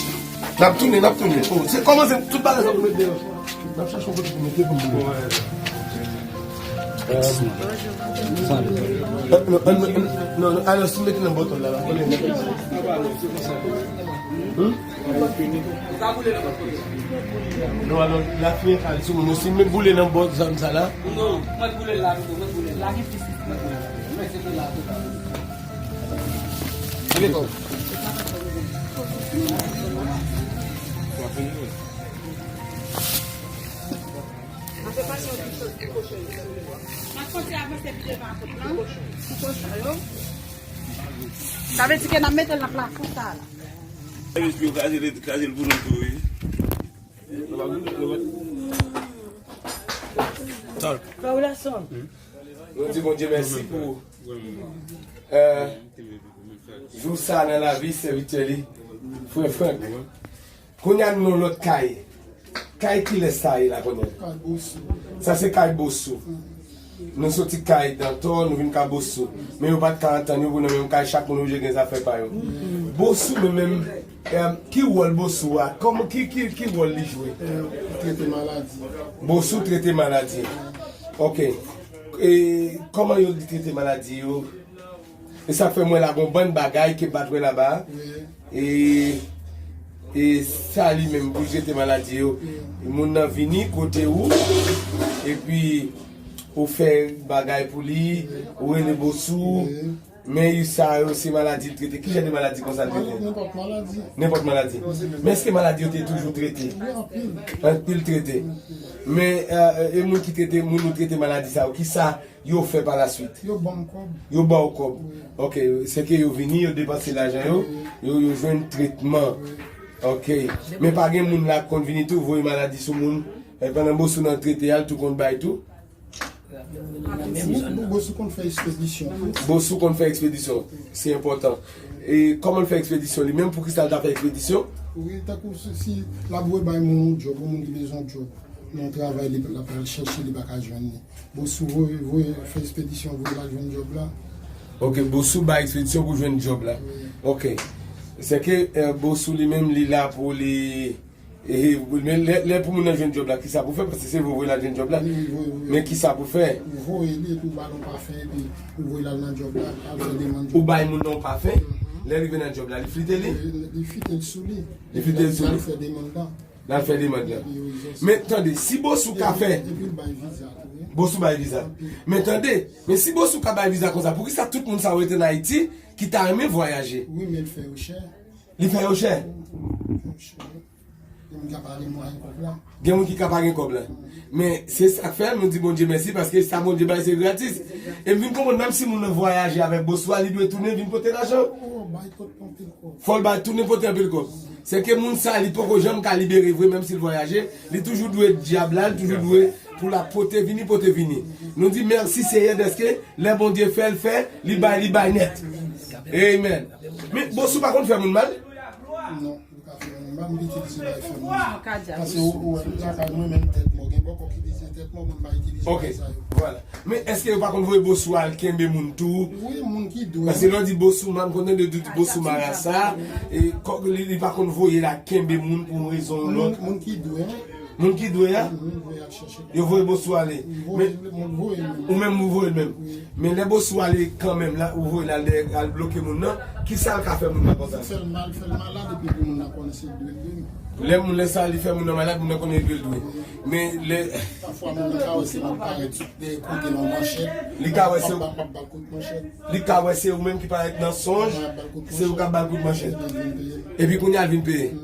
N ap tounen, n ap tounen. Oh, se kòmanse tout bagay sa pou mete deyò. N ap chache yon kote pou mete pou nou. Euh, non, non, non, non, non, alò, si mete nan bòtòl la, la, konnen. Hmm? Non, alò, la fimen kal sou moun. Si mete boule nan bòt zam sa la. Non, mwen boule la, mwen boule la. Mwen boule la. Mwen se la. Sa vle di ke n ap mete l nan plafon sa la. Kraze l, kraze l pou nou tou, wi. Frè Wilson. Nou di Bondye mèsi pou, euh, jou sa nan lavi sèvitè li, frè Frank. Kounye a nou nan lòt kay. Kay kilès sa ye la kounye a? Kay Bosou. Sa se kay Bosou. Nou soti kay Dantò, nou vin kay Bosou. Men yo pa t ka antann yo pou nan menm kay, chak moun oblije gen zafè pa yo. Bosou, men menm, eh, ki wòl Bosou a? Kòman, ki, ki, ki wòl li jwe? Eh, trete maladi. Bosou trete maladi. Ok. E kòman yo trete maladi yo? E sa k fè mwen la gon bann bagay ke m pa t wè laba. Wi. E, e sa li menm pou l trete maladi yo. Wi. Moun nan vini kote ou, epi ou fè bagay pou li, wi, ou rele Bosou. Wi. Men sa yo se maladi l trete. Ki jan de maladi konsa l trete? Nenpòt maladi. Nenpòt maladi. Wi, se menm. Men èske maladi yo te toujou trete? Wi, anpil. Anpil trete. Anpil. Men, euh, e moun ki trete, moun ou trete maladi sa yo, ki sa yo fè pa la swit? Yo ban m kòb. Yo ba w kòb. Wi. Ok, se ke yo vini, yo depanse lajan yo, wi, yo, yo jwenn tretman. Wi. Ok. Men pa gen moun la k konn vini tou, voye maladi sou moun. E pandan Bosou nan trete a, l tou konn bay tou. Bo-, Bosou konn fè ekspedisyon tou. Bosou konn fè ekspedisyon. Se enpòtan. E kòman l fè ekspedisyon li menm? Poukisa l ta fè ekspedisyon? Wi, tankou si, si l ap voye bay moun yon djòb, yon moun ki bezwen yon djòb. Nan travay li, l ap al chèche, li pa ka jwenn li. Bosou voye, voye, fè ekspedisyon, voye l al jwenn djòb la. Ok, Bosou bay ekspedisyon pou jwenn djòb la. Wi. Ok. Se ke, eh, Bosou li menm, li la pou li, eh, men lè, lè pou moun nan jwenn djòb la, kisa pou fè? Paske se vre, voye l al jwenn djòb la. Wi, wi, wi. Men kisa pou fè? Ou voye li, epi ou ba l yon pafen, epi ou voye l al nan djòb la, al fè demann djòb. Ou bay moun nan yon pafen, mhm, lè l rive nan djòb la, li flite li? Wi, li flite l sou li. Li flite l sou li. L al fè demann la. L al fè demann lan. Men tande, si Bosou ka fè. Epi l bay viza tou, wi. Bosou bay viza. Men tande, men si Bosou ka bay viza konsa, poukisa tout moun sa yo rete an Ayiti ki ta renmen vwayaje? Wi, men l fè yo chè. Li fè yo chè? Fè yo chè. Gen moun ki ka pa gen mwayen kòb la. Gen moun ki ka pa gen kòb la. Men se sa k fè nou di Bondye mèsi, paske sa Bondye bay se gratis. E m vin konprann, menm si moun nan vwayaje avèk Bosou a, li dwe tounen vin pote lajan. Oh, bay tout anpil kòb. Fò l bay tounen pote anpil kòb. Se ke moun sa, li poko janm ka libere vre, menm si l vwayaje. Li toujou dwe dyab la, li toujou dwe pou l ap pote vini, pote vini. Nou di mèsi Seyè dèske lè Bondye fè, l fè, li bay, li bay nèt. Amen. Men Bosou pa konn fè moun mal? Non, li pa fè moun M pa m itilize bagay fè moun. Paske ou, ou wè, lakay mwen menm tèt mò. Gen bòkò ki itilize tèt mò, mwen m pa itilize bagay sa yo. Ok, vwala. Men èske yo pa konn voye bosou al kenbe moun tou? Wi, moun ki dwe. Paske lè w di bosou, m pa m konn tande yo di bosou marasa, e, kòk li, li pa konn voye l al kenbe moun pou yon rezon ou lòt. Moun, moun ki dwe, hein? Moun ki dwe a? Moun voye al chèche. Yo voye bosou ale. Voye, moun voye l menm. Ou menm ou voye l menm. Wi. Men lè bosou ale kanmenm, la, ou voye l al dèyè, al bloke moun nan, ki sa l ka fè moun nan konsa? Fè l mal, fè l malad, epi pou moun nan konnen se dwe l dwe. Lè moun, lè sa li fè moun nan malad, moun nan konnen dwe l dwe. Men lè Pafwa moun nan ka wè se moun parèt dèyè kote nan manchèt. Li ka wè se, m ap, m ap ba l kout manchèt. Li ka wè se ou menm ki parèt nan sonj, se ou k ap ba l kout manchèt. Epi kounye a l vin peye.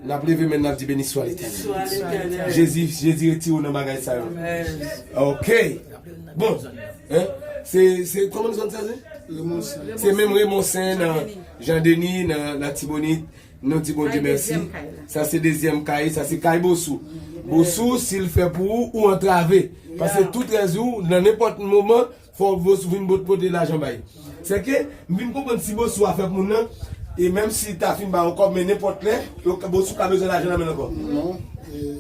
N ap leve men n, n ap di, beni swa Letènèl. Jezi, Jezi retire w nan bagay sa yo. Ok. Bon. Hein? Se, se, kòman nou zòn sa, se? Remonsen. Se menm Remonsen nan Jan Deni, nan Latibonit. Nou di Bondye mèsi. Sa se dezyèm kay, sa se kay bosou. Bosou, si l fè pou ou, ou antrave. Paske tou trèz ou, nan nenpòt moman, fò bosou vin bot pote lajan bay. Sèke, m vin konprann si bosou a fè pou moun nan, e menm si ta fin ba yon kòb, men nenpòt lè, yo, bosou ka bezwen lajan nan men l ankò. Non, e,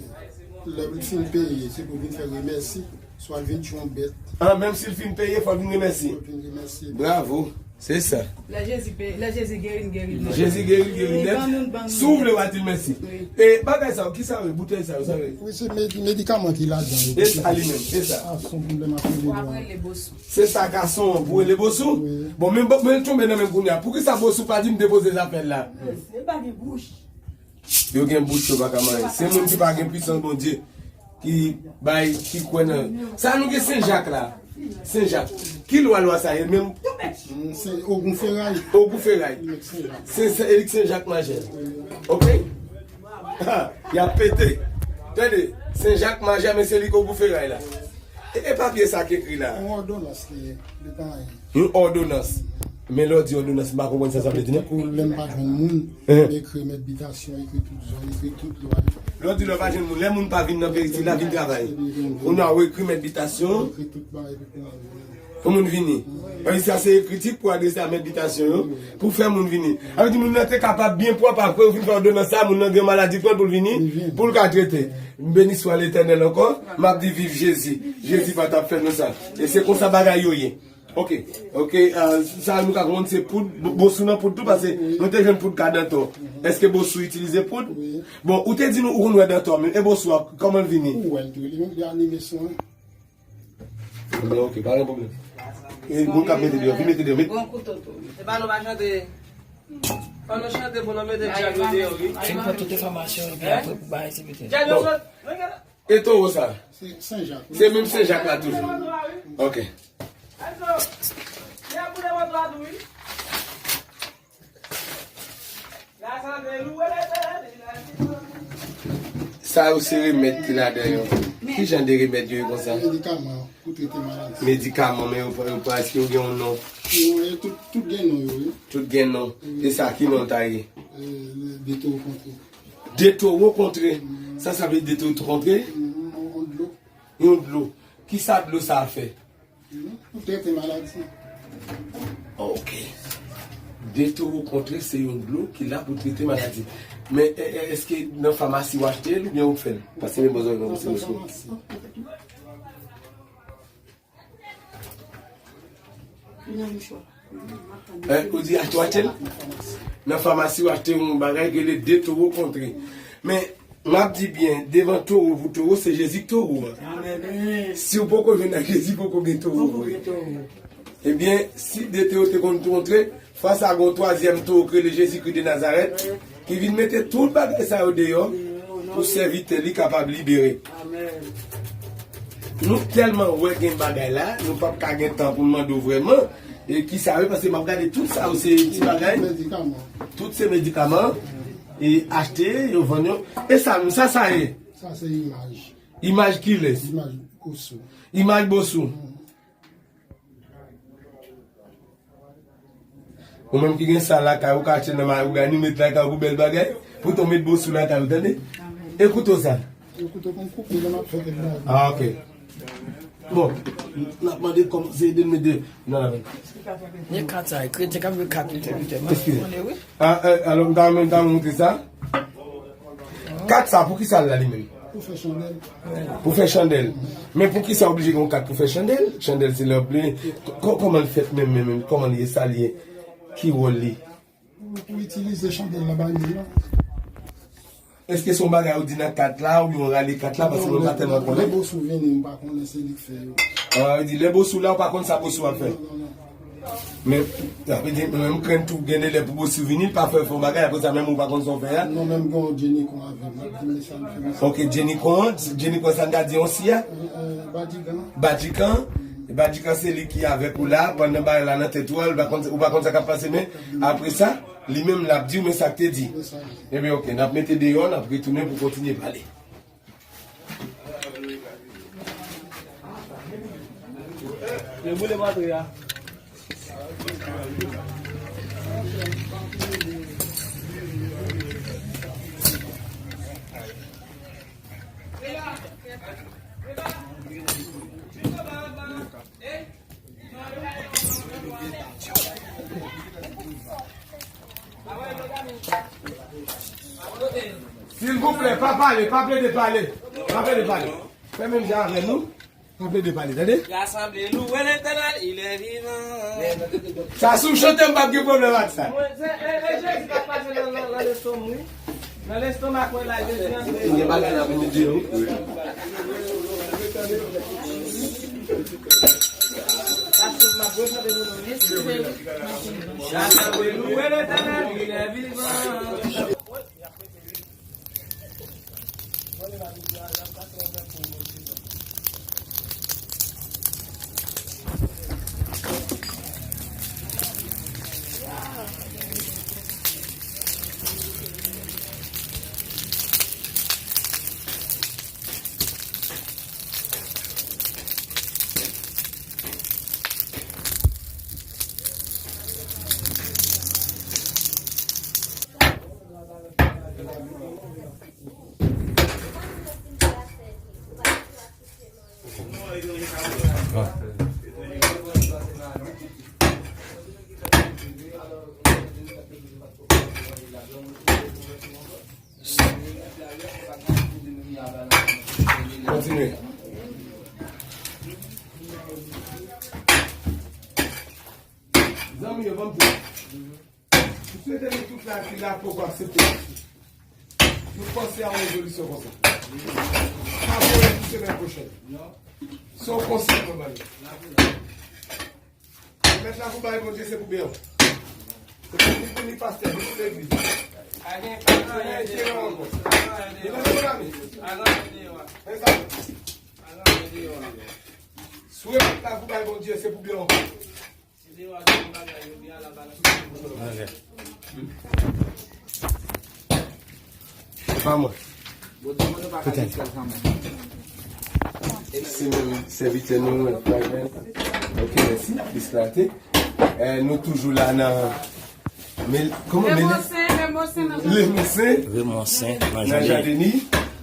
lè l fin peye, se pou vin fè remèsi, swa l vin tchwe yon bèt. Ah, menm si l fin peye, fò l vin remèsi. Fò l vin remèsi. Bravo. Se sa. Lè Jezi pe-, lè Jezi geri n, geri n nèt. Jezi geri n, geri n nèt. Si w vle, w a di l mèsi. Wi. E bagay sa yo, ki sa yo, boutèy sa yo, sa yo? Wi, se medi-, medikaman ki ladan yo. E sa li menm, e sa. A, se yon pwoblèm ap rele nou. Se sa gason pou rele bosou? Wi. Bon, men, men l tonbe nan men m kounye a. Poukisa bosou pa di m depoze zafè l la? Mesye pa gen bouch. Yo gen bouch, yo pa ka manyen. Se moun ki pa gen pwisans Bondye, ki bay, ki kwè nan. Sa nou gen Sen Jak la. Sen Jak. Ki lwa, lwa sa ye menm? Mm, se Ogou Feray. Ogou Feray. Li met Sen Jak. Se, se Erik Sen Jak majè. Ok? Ha, y ap pete. Tande, Sen Jak majè, men se li k Ogou Feray la. E, e papye sa k ekri la? Yon òdonans li ye, li pa anyen. Yon òdonans. Men lè w di òdonans, m pa konprann sa sa vle di non. Kou lè m pa jwenn moun, m ekri mèt bitasyon, ekri tout zòn, ekri tout lwa. Lè w di lè w pa jwenn moun, lè moun pa vin nan peristil la, vin travay. Ou nan ou ekri mèt bitasyon. Ekri tout bagay pou moun vini. Pou moun vini. Paske sa se ekriti pou adrese a mèt bitasyon yo, pou fè moun vini. Sa vle di moun nan te kapab byen pwòp, apre ou fin fè òdonans sa, moun nan gen maladi pran pou l vini, pou l ka trete. M beni swa Letènèl ankò, m ap di viv Jezi. Jezi pa t ap fè nou sa. E se konsa bagay yo ye. Ok, ok, ah, sa nou ka konprann se poud, bo-, bosou nan poud tou, paske nou te jwenn poud ka dantò. Èske bosou itilize poud? Wi. Bon, ou te di nou ou konn wè dantò, men e bosou a, kòman l vini? Ou wè l tou, li, li anime son an. Bon, ok, pa gen pwoblèm. E moun k ap mete deyò, vin mete deyò, met. Bon kouto tou. E pa nou pa chante. Fò nou chante pou nou mete dyab yo deyò, wi. Se pran tout enfòmasyon, epi apre pou bay, se mete. Dyab yo sot. E towo sa? Se Sen Jak, wi. Se menm Sen Jak la toujou. Ok. Sa yo se remèd ki ladan yo. Ki jan de remèd yo ye konsa? Medikaman pou trete maladi. Medikaman, men yo, yo pa, èske yo gen yon non? Yo, yo tout, tout gen non yo, wi. Tout gen non. Wi. E sa, ki non ta ye? E, de towo kontre. De towo kontre. Sa, sa vle di de towo kontre? Yon, yon dlo. Yon dlo. Ki sa dlo sa a fè? Pou trete maladi. Ok. De towo kontre se yon dlo ki la pou trete maladi. Men, e, e, èske nan famasi w achte l oubyen ou k fè l? Paske men bòzò nan famasi. Nan mouchwa. Eh, ou di achte w achte l? Nan famasi w achte yon bagay ki rele de towo kontre. Men, m ap di byen, devan towo pou towo, se Jezi k towo a. Amèn. Si w poko jwenn ak Jezi, poko gen towo vre. Poko gen towo. Ebyen, si de towo te konn kontre, fwa sa a gen yon twazyèm towo ki rele Jezikri de Nazarèt, ki vin mete tout bagay sa yo deyò pou sèvitè li kapab libere. Amèn. Nou tèlman wè gen bagay la, nou p ap ka gen tan pou n mande w vrèman, e ki sa yo, paske m ap gade tout sa yo se ti bagay. Medikaman. Tout se medikaman. E achte, yo vann yo. E sa, sa, sa ye? Sa se imaj. Imaj kilès? Imaj bosou. Imaj bosou. Ou menm ki gen sa lakay ou, ka achte nan mawougani, met lakay ou pou bèl bagay. Pou tonbe bosou lakay ou, tande? E kouto sa? E kouto pou m koupe, lè m ap fè kèk bagay. Ah, ok. Bon, n ap mande kòm se ede m met de nan lavi. Gen kat sa, kretyen k ap jwe kat, wi, sèvitè. Eskize. Ah, eh, alò, m ta renmen, m ta renmen montre sa. Kat sa, poukisa l la li menm? Pou fè chandèl. Pou fè chandèl. Men poukisa oblije gen yon kat pou fè chandèl? Chandèl se lè w ap li. Kò-, kòman l fèt menm, menm, menm? Kòman l ye? Sa l ye? Ki wòl li? Pou, pou itilize chandèl nan banyèl la. Èske se yon bagay ou di nan kat la, oubyen yon rale kat la, paske mwen pa tèlman konnen. Lè Bosou vini, m pa konnen se li k fè yo. Ah, li di, lè Bosou la, ou pa konn sa Bosou ap fè. Non, non, non. Men, sa vle di, mwen menm krenn tou gen de lè pou Bosou vini, l pa fè, fè yon bagay, apre sa, menm ou pa konn sa w fè a. Non, menm gen yon Jenny kon avè m, l ap di m sa, m fè m sa. Ok, Jenny kon, Jenny kon sa n ta di yon si a? Euh, euh, Badjikan. Badjikan. Badjikan se li ki avèk ou la, pandan bagay la nan tèt ou a, ou pa konn, ou pa konn sa k ap pase, men apre sa, li menm l ap di w, men sa k te di. Men sa k di. Ebyen, ok, n ap mete deyò, n ap retounen pou kontinye pale. Yo boule batri a. Silvouplè, pa pale, pa plede pale. Pa plede pale. Fè menm jan avè nou. Pa plede pale, tande? Rasanble, louwe Letènèl, il est vivant. Sa si w chante, m p ap gen pwoblèm ak sa. Mwen, se, e, e Jezi k ap pase nan, nan, nan lestomak mwen. Nan lestomak mwen la, Jezi antre. Gen bagay la pou nou di nou. Paske m ap rechante pou nou, wi. Rasanble, louwe Letènèl, il est vivant. Kontinye. Zanmi yo, ban m di. M swete nou tout la ki la poko aksepte. Nou panse a yon rezolisyon konsa. Pa voye pou semèn pwochèn. Se yon konsèy mwen ba nou. Remèt la pou bay Bondye, se pou byen. Se pa pou pini pastè, ni pou legliz. Pa gen, pa gen, pa gen. Li nan men nou la, men. Pa gen deyò a. Men sa. Pa gen deyò a. Si w remèt la pou bay Bondye, se pou byen. Se pa mwen. Petèt. Se menm sèvitè nou, Raymond. Ok, mèsi. Bisklate. Eh, nou toujou la nan Mel-, kòman Mel-, Lemonsen, Lemonsen nan Lemonsen. Lemonsen, nan Jan Deni. Jan Deni.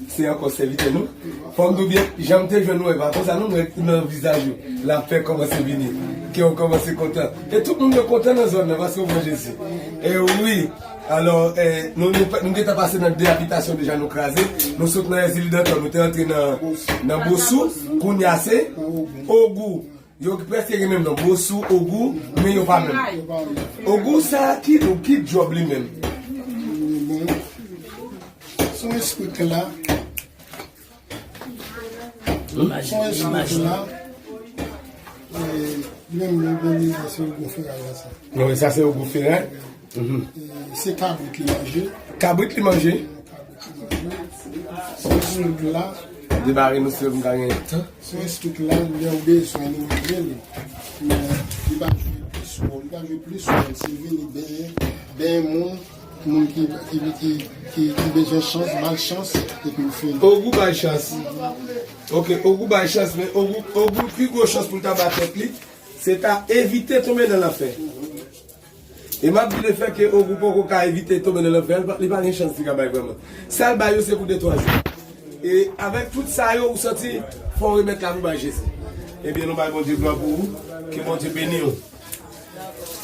Se ankò sèvitè nou. Fò m di w byen, jan m te jwenn nou, e pa konsa non, mwen nan vizaj ou. Lapè kòmanse vini. Kè w kòmanse kontan. E tout moun yo kontan nan zòn nan, paske w pran Jezi. E wi. Alò, e, nou, nou, nou gentan pase nan de abitasyon deja nou kraze. Nou sot nan Èzili Dantan, nou te antre nan, nan Bosou. Kounye a se Ogou. Yo prèske gen menm non, Bosou, Ogou, men yo pa menm. Ogou sa ki, ki djòb li menm? Bon, se yon espri k la. Se yon espri k la. E, menm lè vini, se Ogou Feray la sa. Non, sa se Ogou Feray. Mhm. E, se kabrit li manje. Kabrit li manje. Se yon espri k la. Debare nou se m ka gen tan. Se yon espri k la, lè w bezwen li, ou rele l. Men, li pa jwe plis wòl, li pa jwe plis wòl. Se vini benyen, benyen moun, moun ki, ki, ki, ki, ki bezwen chans, ba l chans, epi l fini. Ogou bay chans. Ok, Ogou bay chans, men Ogou, Ogou pi gwo chans pou l ta ba tèt li, se ta evite tonbe nan lanfè. E m ap di lefètke Ogou poko ka evite tonbe nan lanfè a, li pa, li pa gen chans li ka bay vrèman. Sa l bay yo se pou de twa jou. E avèk tout sa yo, ou santi fò w remèt lavi w bay Jezi. Ebyen, nou bay Bondye glwa pou ou. Ke Bondye beni w.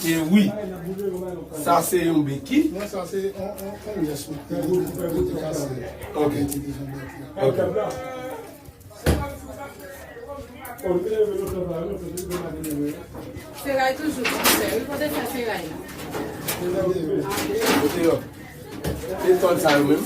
E wi. Sa se yon beki. Non, sa se on, on, on yès, wi. Te kase. Ok. Ok. Feray toujou, ti sè. Wi, kote fè feray la? Kote yo? E tòl sa yo menm?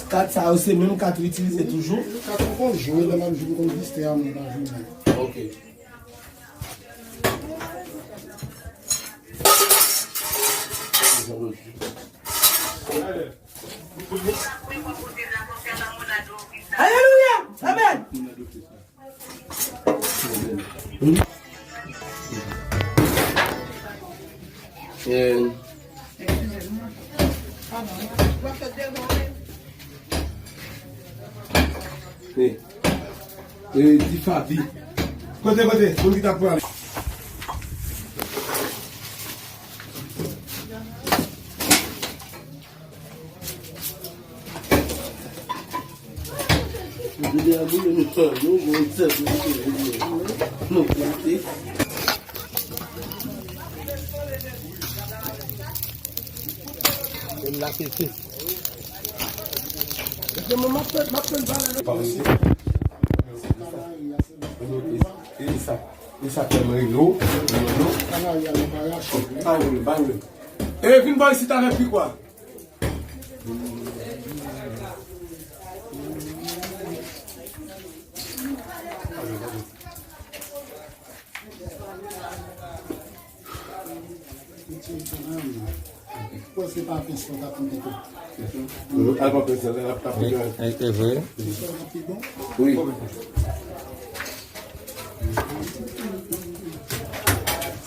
Kat sa yo se menm kat ou itilize toujou? Kat ou konn jwe, lè m ap jwe, m konn viste a moun pa jwe. Ok. Alelouya! Amèn! E, e, di Fabi. Kote, kote? Moun ki t ap pran. E sa, e sa fè mwen yo, yo, yo. Pa yo, pa yo. E vin bò isit avèk pikwa. Pòs se pa pens pou ta konte tou. Al pa pens la, l ap tape. E, e, e vre. Wi.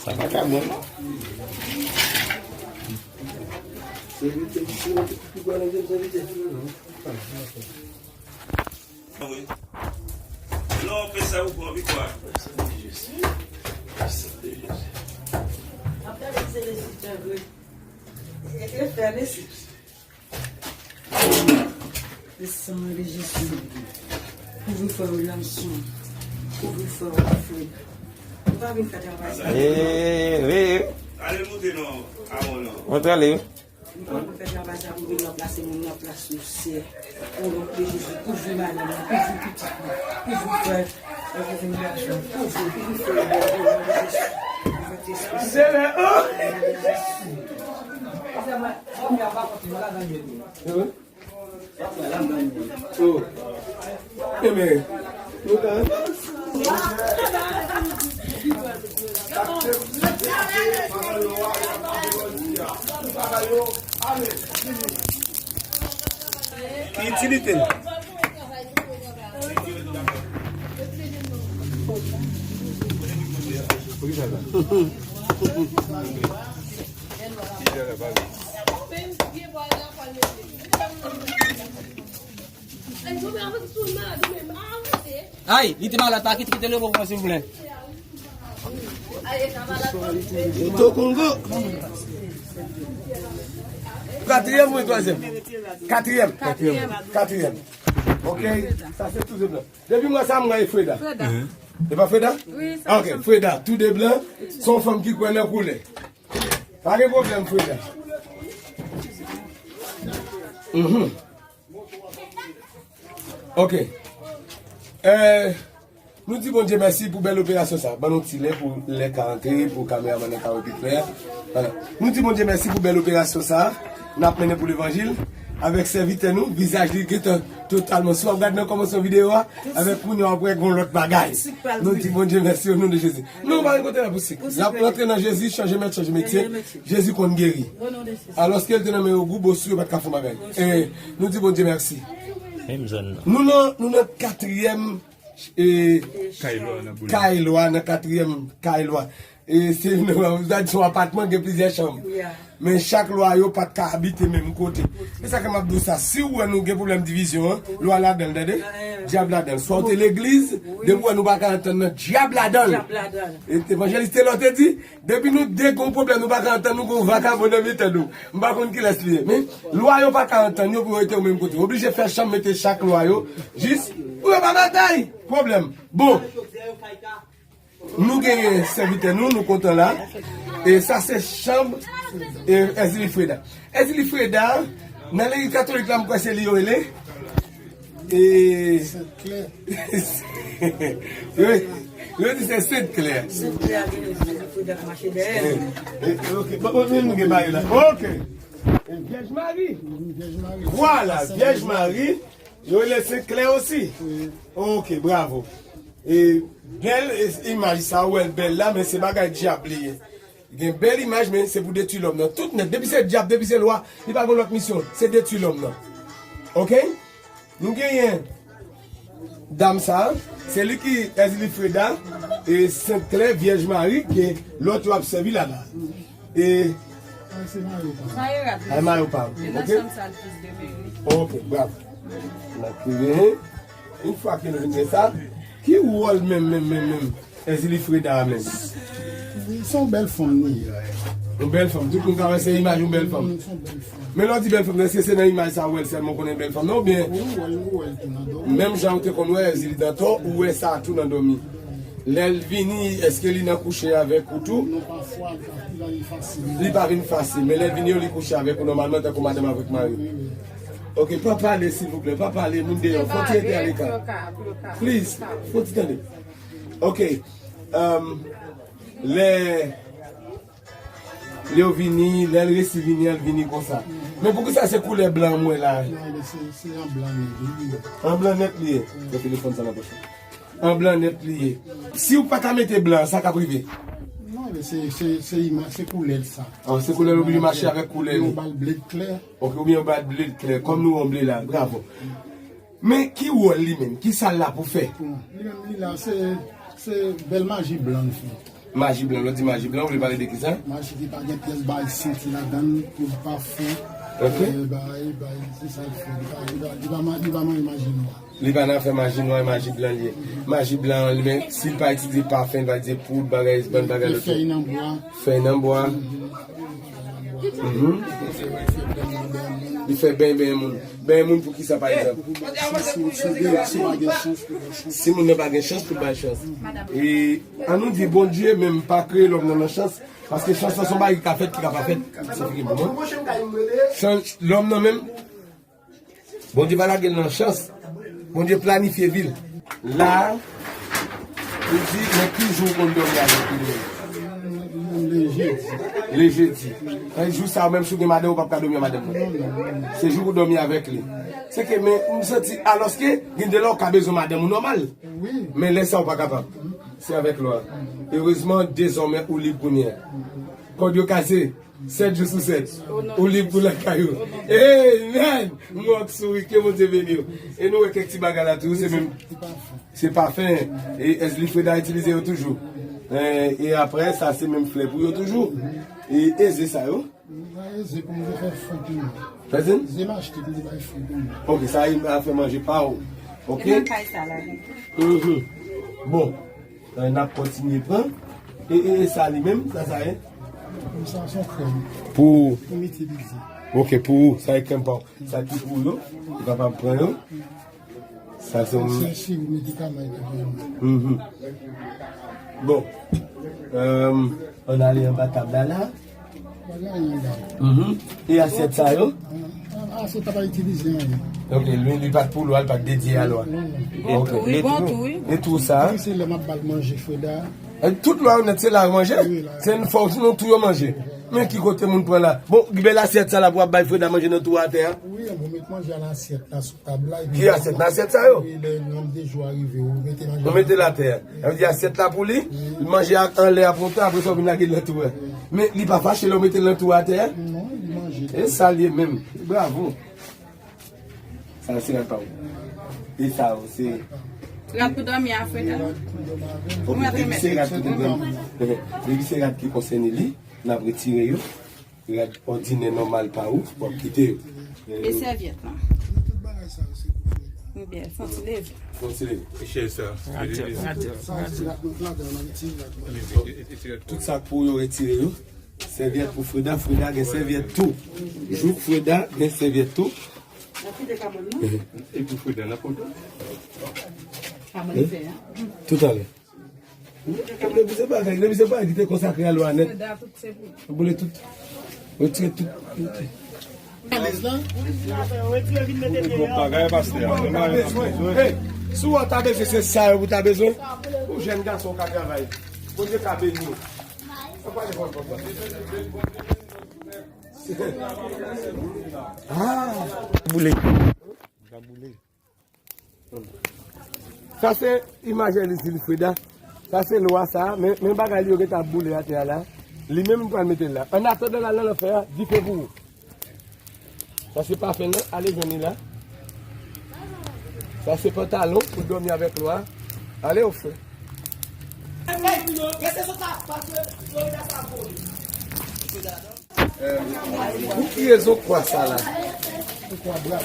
Sa pa ka bon, non. Sèvitè ki se yon ki pral antre sèvitè. Wi. Non, fè sa ou pran vikwa. Ap gade se le Seigneur vre. E, e fè le Seigneur. Le sang de Jésus. Kouvri frè Williamson. Kouvri frè Wilfred. Nou pa vin fè travay sa. Eh, wi. Ale moute non, Aron non. Montre ale. Nou pa pou fè travay sa pou vin ranplase moun nan plas nou, Seyè. O non de Jezi, kouvri madanm nan, kouvri pitit mwen, kouvri frè, kouvri gason, kouvri, kouvri frè, o non de Jezi, kouvri Espri Sen. O non de Jezi. Amen. Nou ka. Ki itilite l? Ay, li te malad, pa kite, kite l repo pran, silvouplè. Eto Kongo. Katriyèm oubyen twazyèm? Katriyèm. Katriyèm. Katriyèm. Ok, sa se tou de blan. Depi mwa sa, mwa e Freda. Freda. E pa Freda? Wi, sa. Ok, Freda, tou de blan. Se yon fanm ki kwè nan koulè. Pa gen pwoblèm, Freda. Mhm. Ok. Eh, nou di Bondye mèsi pou bèl operasyon sa. Ban nou ti lè pou lè ka antre, pou kameramann nan ka wè pi klè. Vwala. Nou di Bondye mèsi pou bèl operasyon sa. N ap mennen pou levanjil. Avèk sèvitè nou, vizaj li gentan totalman. Si w ap gade nan kòmansman videyo a, avèk moun yo ap wè gon lòt bagay. Nou di Bondye mèsi o non de Jezi. Non, pa gen kote la pou sik. L ap rantre nan Jezi, chanje mèt, chanje metye. Jezi konn geri. Alòske l te nan men yo, gou bosou yo pa t ka fè yon bagay. E nou di Bondye mèsi. Menm zòn nan. Nou nan, nou nan katriyèm, e, kay lwa nan Boulay. Kay lwa, nan katriyèm kay lwa. E se, nou ta di se yon apatman, gen plizyè chanm. Men chak lwa yo pa t ka abite menm kote. E sa ke m ap di w sa, si w wè nou gen pwoblèm divizyon an, lwa ladan l, tande? Dyab ladan l. Swa w te legliz, depi w wè nou pa ka antann nan, dyab ladan l. Evanjelis Telor te di, depi nou de gon pwoblèm, nou pa ka antann, nou gon vakabon nan mitan nou. M pa konn kilès li ye, men lwa yo pa ka antann yo pou yo rete yo menm kote. Oblije fè chanm, mete chak lwa yo, jis Pou yo pa batay, pwoblèm. Bon, nou genyen sèvitè nou, nou kontan la. E sa se chanm e, Èzili Freda. Èzili Freda, nan legliz katolik la, m kwè se li yo rele. E Sent Klè. Yo, yo di se Sent Klè. Sent Klè a gen Èzili Freda k mache dèyè l. E, e, ok, bon, bon, nou gen mari la. Ok. E Vyèj Mari. Vyèj Mari. Vwala, Vyèj Mari. Yo rele Sent Klè osi. Wi. Ok, bravo. E bèl e, imaj sa, ou wè l bèl la, men se bagay dyab li ye. Gen bèl imaj, men se pou detwi lòm nan. Tout nèt, depi se dyab, depi se lwa, li pa gen lòt misyon, se detwi lòm nan. Ok? Nou genyen dam sa, se li ki Èzili Freda, e Sent Klè, Vyèj Mari, ke lòt yo ap sèvi la la. E Ay, se mayo pa m. Mayo rad. Ay, mayo pa m. E nan Ok? Chanm sa l plis demen, wi. Ok, bravo. N ap prive, hein? Yon fwa ke nou vin gen sa, ki wòl menm, menm, menm, menm Èzili Freda a menm? Se yon bèl fanm li ye. Yon bèl fanm. Tout moun ka wè se imaj yon bèl fanm. Wi, se yon bèl fanm. Men lè w di bèl fanm, èske se nan imaj sa ou wè l sèlman ou konnen bèl fanm nan, oubyen Wi, ou wè l, ou wè l tou nan dòmi. Menm jan ou te konn wè Èzili Dantò, ou wè sa tou nan dòmi? Lè l vini, èske li nan kouche avèk ou tou? Non, pafwa, li pa, li pa vin fasil. Li pa vin fasil, men lè l vini yo, li kouche avèk ou nòmalman, tankou madanm avèk mari. Wi, wi. Ok, pa pale, silvouplè, pa pale, moun deyò, fò ti rete aleka. Please, fò ti tande. Ok, um, lè, lè yo vini, lè l resi vini an, l vini konsa. Men poukisa se koulè blan m wè la? Non, men se, se an blan nèt li ye. An blan nèt li ye? Pran telefòn sa nan pòch ou. An blan nèt li ye. Si w pa ta mete blan, sa k ap rive? Non, men se, se, se ima-, se koulè l sa. Ah, se koulè l oblije mache avèk koulè li. Yo ba l ble klè. Ok, oubyen yo ba l ble klè, kòm nou wè yon ble la. Bravo. Men ki wòl li menm? Ki sa l la pou fè? Bon, li menm, li la, se, se bèl maji blan l fè. Maji blan, lè w di maji blan, ou vle pale de ki sa? Maji ki pa gen pyès bagay santi ladan l, pou pafen, Ok. eh, bagay, bagay, se sa l fè. Li pa, li pa, li pa ma-, li pa manje maji nwa. Li pa nan fè maji nwa, maji blan li ye. Maji blan an, li menm, si l pa itilize pafen, li pa itilize poud, bagay, bann bagay lòt yo. Fèy nan bwa. Fèy nan bwa. Mhm. Li fè benyen, benyen moun. Benyen moun pou ki sa, pa egzanp? Si, si, si, si pa gen chans pou bay chans. Si moun nan pa gen chans pou bay chans. E, an nou di Bondye menm pa kreye lòm nan nan chans, paske chans lan se yon bagay ki ka fèt, ki ka pa fèt. Sa figi bon, non? Chans, lòm nan menm, Bondye pa lage l nan chans. Bondye planifye vi l. La, ou di, men ki jou ou konn dòmi avèk li menm? Le jedi. Le jedi. Sa vle di jou sa a menm si w gen madanm ou p ap ka dòmi ak madanm nan. Se jou pou w dòmi avèk li. Se ke men m santi alòske gen de lè ou ka bezwen madanm ou nòmal. Wi. Men lè sa ou pa kapab. Se avèk lwa. Erezman, dezòmè ou lib kounye a. Kòd yo kase. Sèt jou sou sèt. Ou lib pou lakay ou. Amen! M wè w ap souri, ke Bondye beni w. E nou wè kèk ti bagay la tou, se menm, se pafen. E Èzili Freda itilize yo toujou. E, e apre, sa se menm flè pou yo toujou. E eze sa yo. Eze pou mwen fè fri pou mwen. Fè zen? Eze m achte pou mwen bay fri pou mwen. Ok, sa e afè manje pa ou. Ok? E nan kay sa la. Mhm. Bon. Eh, n ap kontinye pran. E, e, e sa li menm, sa, sa ye? Sa se yon krèm. Pou? Pou m itilize. Ok, pou ou, sa e krèm pa ou. Sa ki pou ou yo, ou kapab pran yo. Sa se yon Se yon sirop medikaman ki pou mwen. Mhm. Bon. Euh, ann ale anba tab la, la. Pa gen anyen la. Mhm. E asyèt sa yo? Ah, asyèt la pa itilize anyen. Ok, li, li pa t pou lwa, li pa t dedye a lwa. Non, non. Ok. Li bon tou, wi. E tou sa? Wi, se lè m ap ba l manje, Freda. E tout lwa yo nèt, se la yo manje? Wi, la. Se n fòs nou tou yo manje. Men ki kote moun pran la? Bon, bèl asyèt sa la pou ap bay Freda manje nan tou atè a? Wi, bon, met manje a nan asyèt la. Ki asyèt? Nan asyèt sa yo? Wi, lè nonb de jou a rive, ou mete manje. Ou mete l atè. Sa vle di asyèt la pou li, li manje ak anlè a pou yon tan, apre sa ou vin lage l nan tou a. Men li pa fache lè ou mete l nan tou atè? Non, li manje. E sa l ye menm. Bravo. Sa yo se rad pa ou. E sa yo se rad pou dòmi a, Freda. Ok, depi se rad pou dòmi. Depi se rad ki konsène li, n ap retire yo. Rad òdinè nòmal pa ou, w ap kite yo. E sèvyèt lan? Tout bagay sa yo se pou Freda. Byen, fon ti leve. Fon ti leve. E chèz sa? Radyo, radyo, radyo. Tout sa k pou yo retire yo. Sèvyèt pou Freda, Freda gen sèvyèt tou. Jouk Freda gen sèvyèt tou. E pou Freda, nan poto? Tout a lè. Depi se bagay, depi se bagay ki te konsakre a lwa nèt. Boule tout. Retire tout. Bagay pastè a. Hey, si w ta bezwen, se sa yo pou ta bezwen. Ou jèn gason ka travay. Bondye ka beni w. Ah, boule. Sa se imaj Elis Wilfrida. Sa se lwa sa. Men, men bagay li yo gentan ap boule atè a la. Li menm li pral mete l la. An atandan l al nan lanfè a, dife pou ou. Sa se pafen nan, ale jwenn li la. Sa se pantalon pou dòmi avèk lwa. Ale ofè. Pou ki rezon kwa sa la? Kwa brav.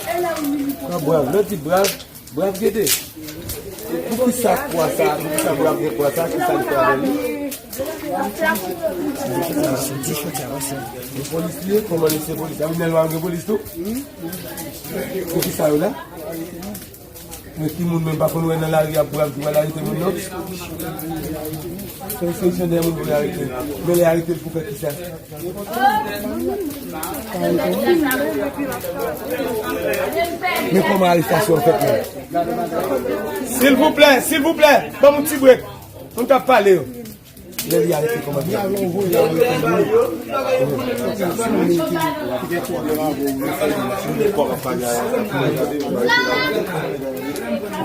Lè w di brav, brav gede. Pou ki sa kwa sa, pou ki sa brav gen kwa sa, ki sa li fè avè li? Se polis li ye, kòman li se polis? Sa vle di lwa gen polis tou? Pou ki sa yo la? Men ki moun menm pa konn wè nan lari ap brav ki pral arete moun nan? Se yon seleksyon dèyè moun pou yo arete. Men lè arete l pou fè kisa? Men kòman arestasyon an fèt menm? Silvouplè, silvouplè, ban m yon ti brek. Moun k ap pale yo. Lè li arete kòman li ap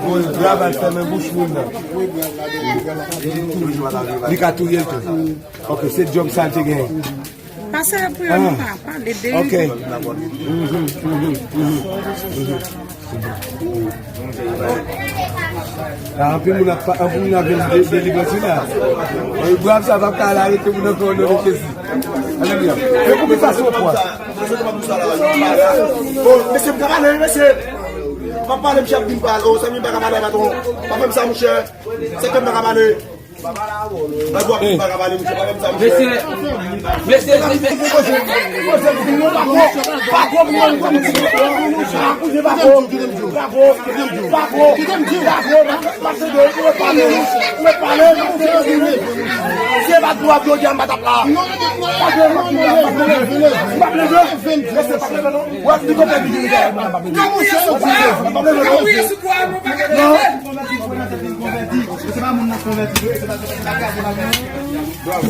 voye brav al fèmen bouch moun nan. Li ka touye l tou. Ok, se djòb sa l te genyen. Pase pou yo, nou pa pale de. Ok. La, anpil moun ap, anpil moun ap vin de, delivrans la. Anpil brav sa p ap ka al arete moun ankò o non de Jezi. Alelouya. Men pou ki fason pwa. Bon, mesye, m ka pale, mesye. M ap pale, m chèf vin pale. O, sa vin pa ka pale, patwon. Pa fè m sa, monchè. Se ke m pa ka pale. Mesye, mesye, mesye.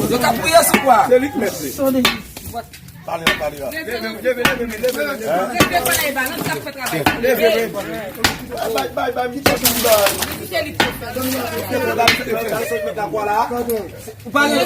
Yo ka priye sou kwa. Se li k mèt li. Pale la, pale la. Leve, leve, leve, leve, leve. Leve, leve. Bay, bay, bay, bay, kite li bay. Kite li. Ou pa gen.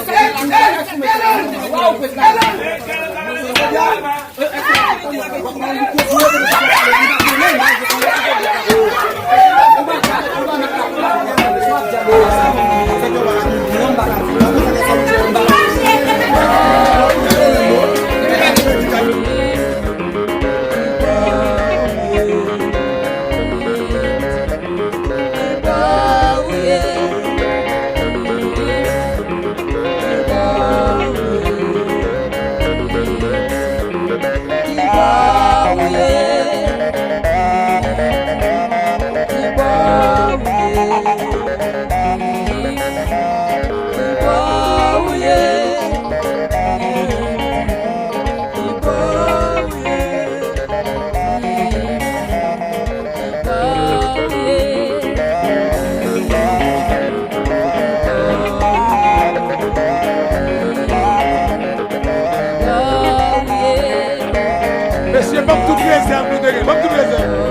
Mesye, ban m tout rezèv nou te gen. Ban m tout rezèv.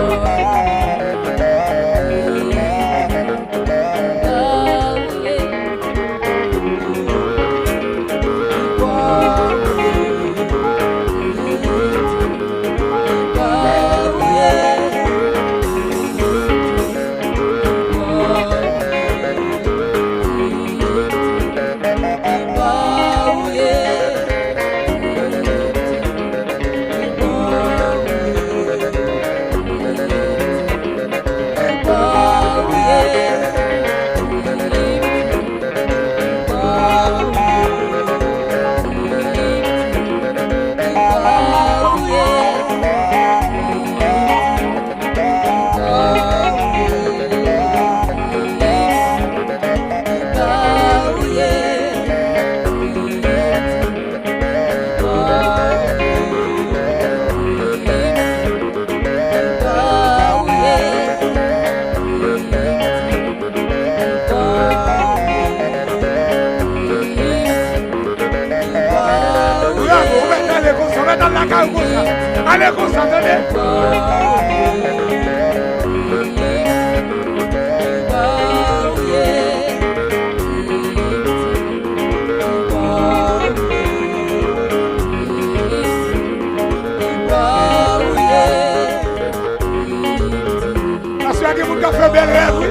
Kal konsa. Ale konsa, tande. Aswè gen moun k ap fè bèl rèv, wi.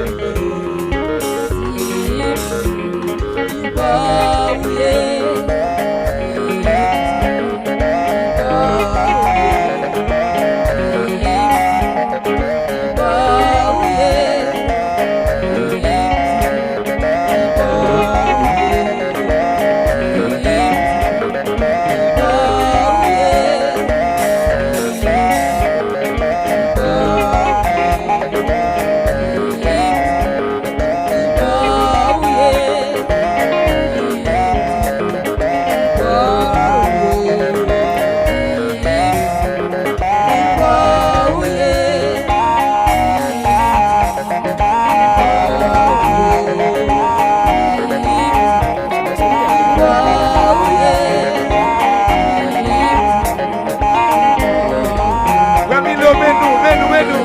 Frè Milo, men nou, men nou, men nou.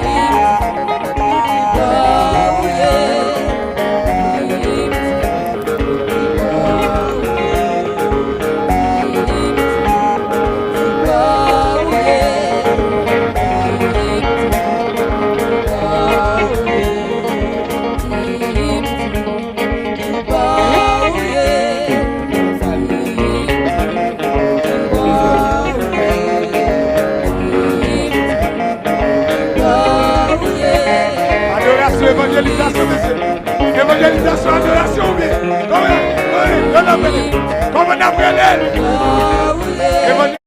Adorasyon, evanjelizasyon, mesye. Evanjelizasyon, adorasyon, oubyen? Kòman, kòman, kòman n ap rele l? Evanj-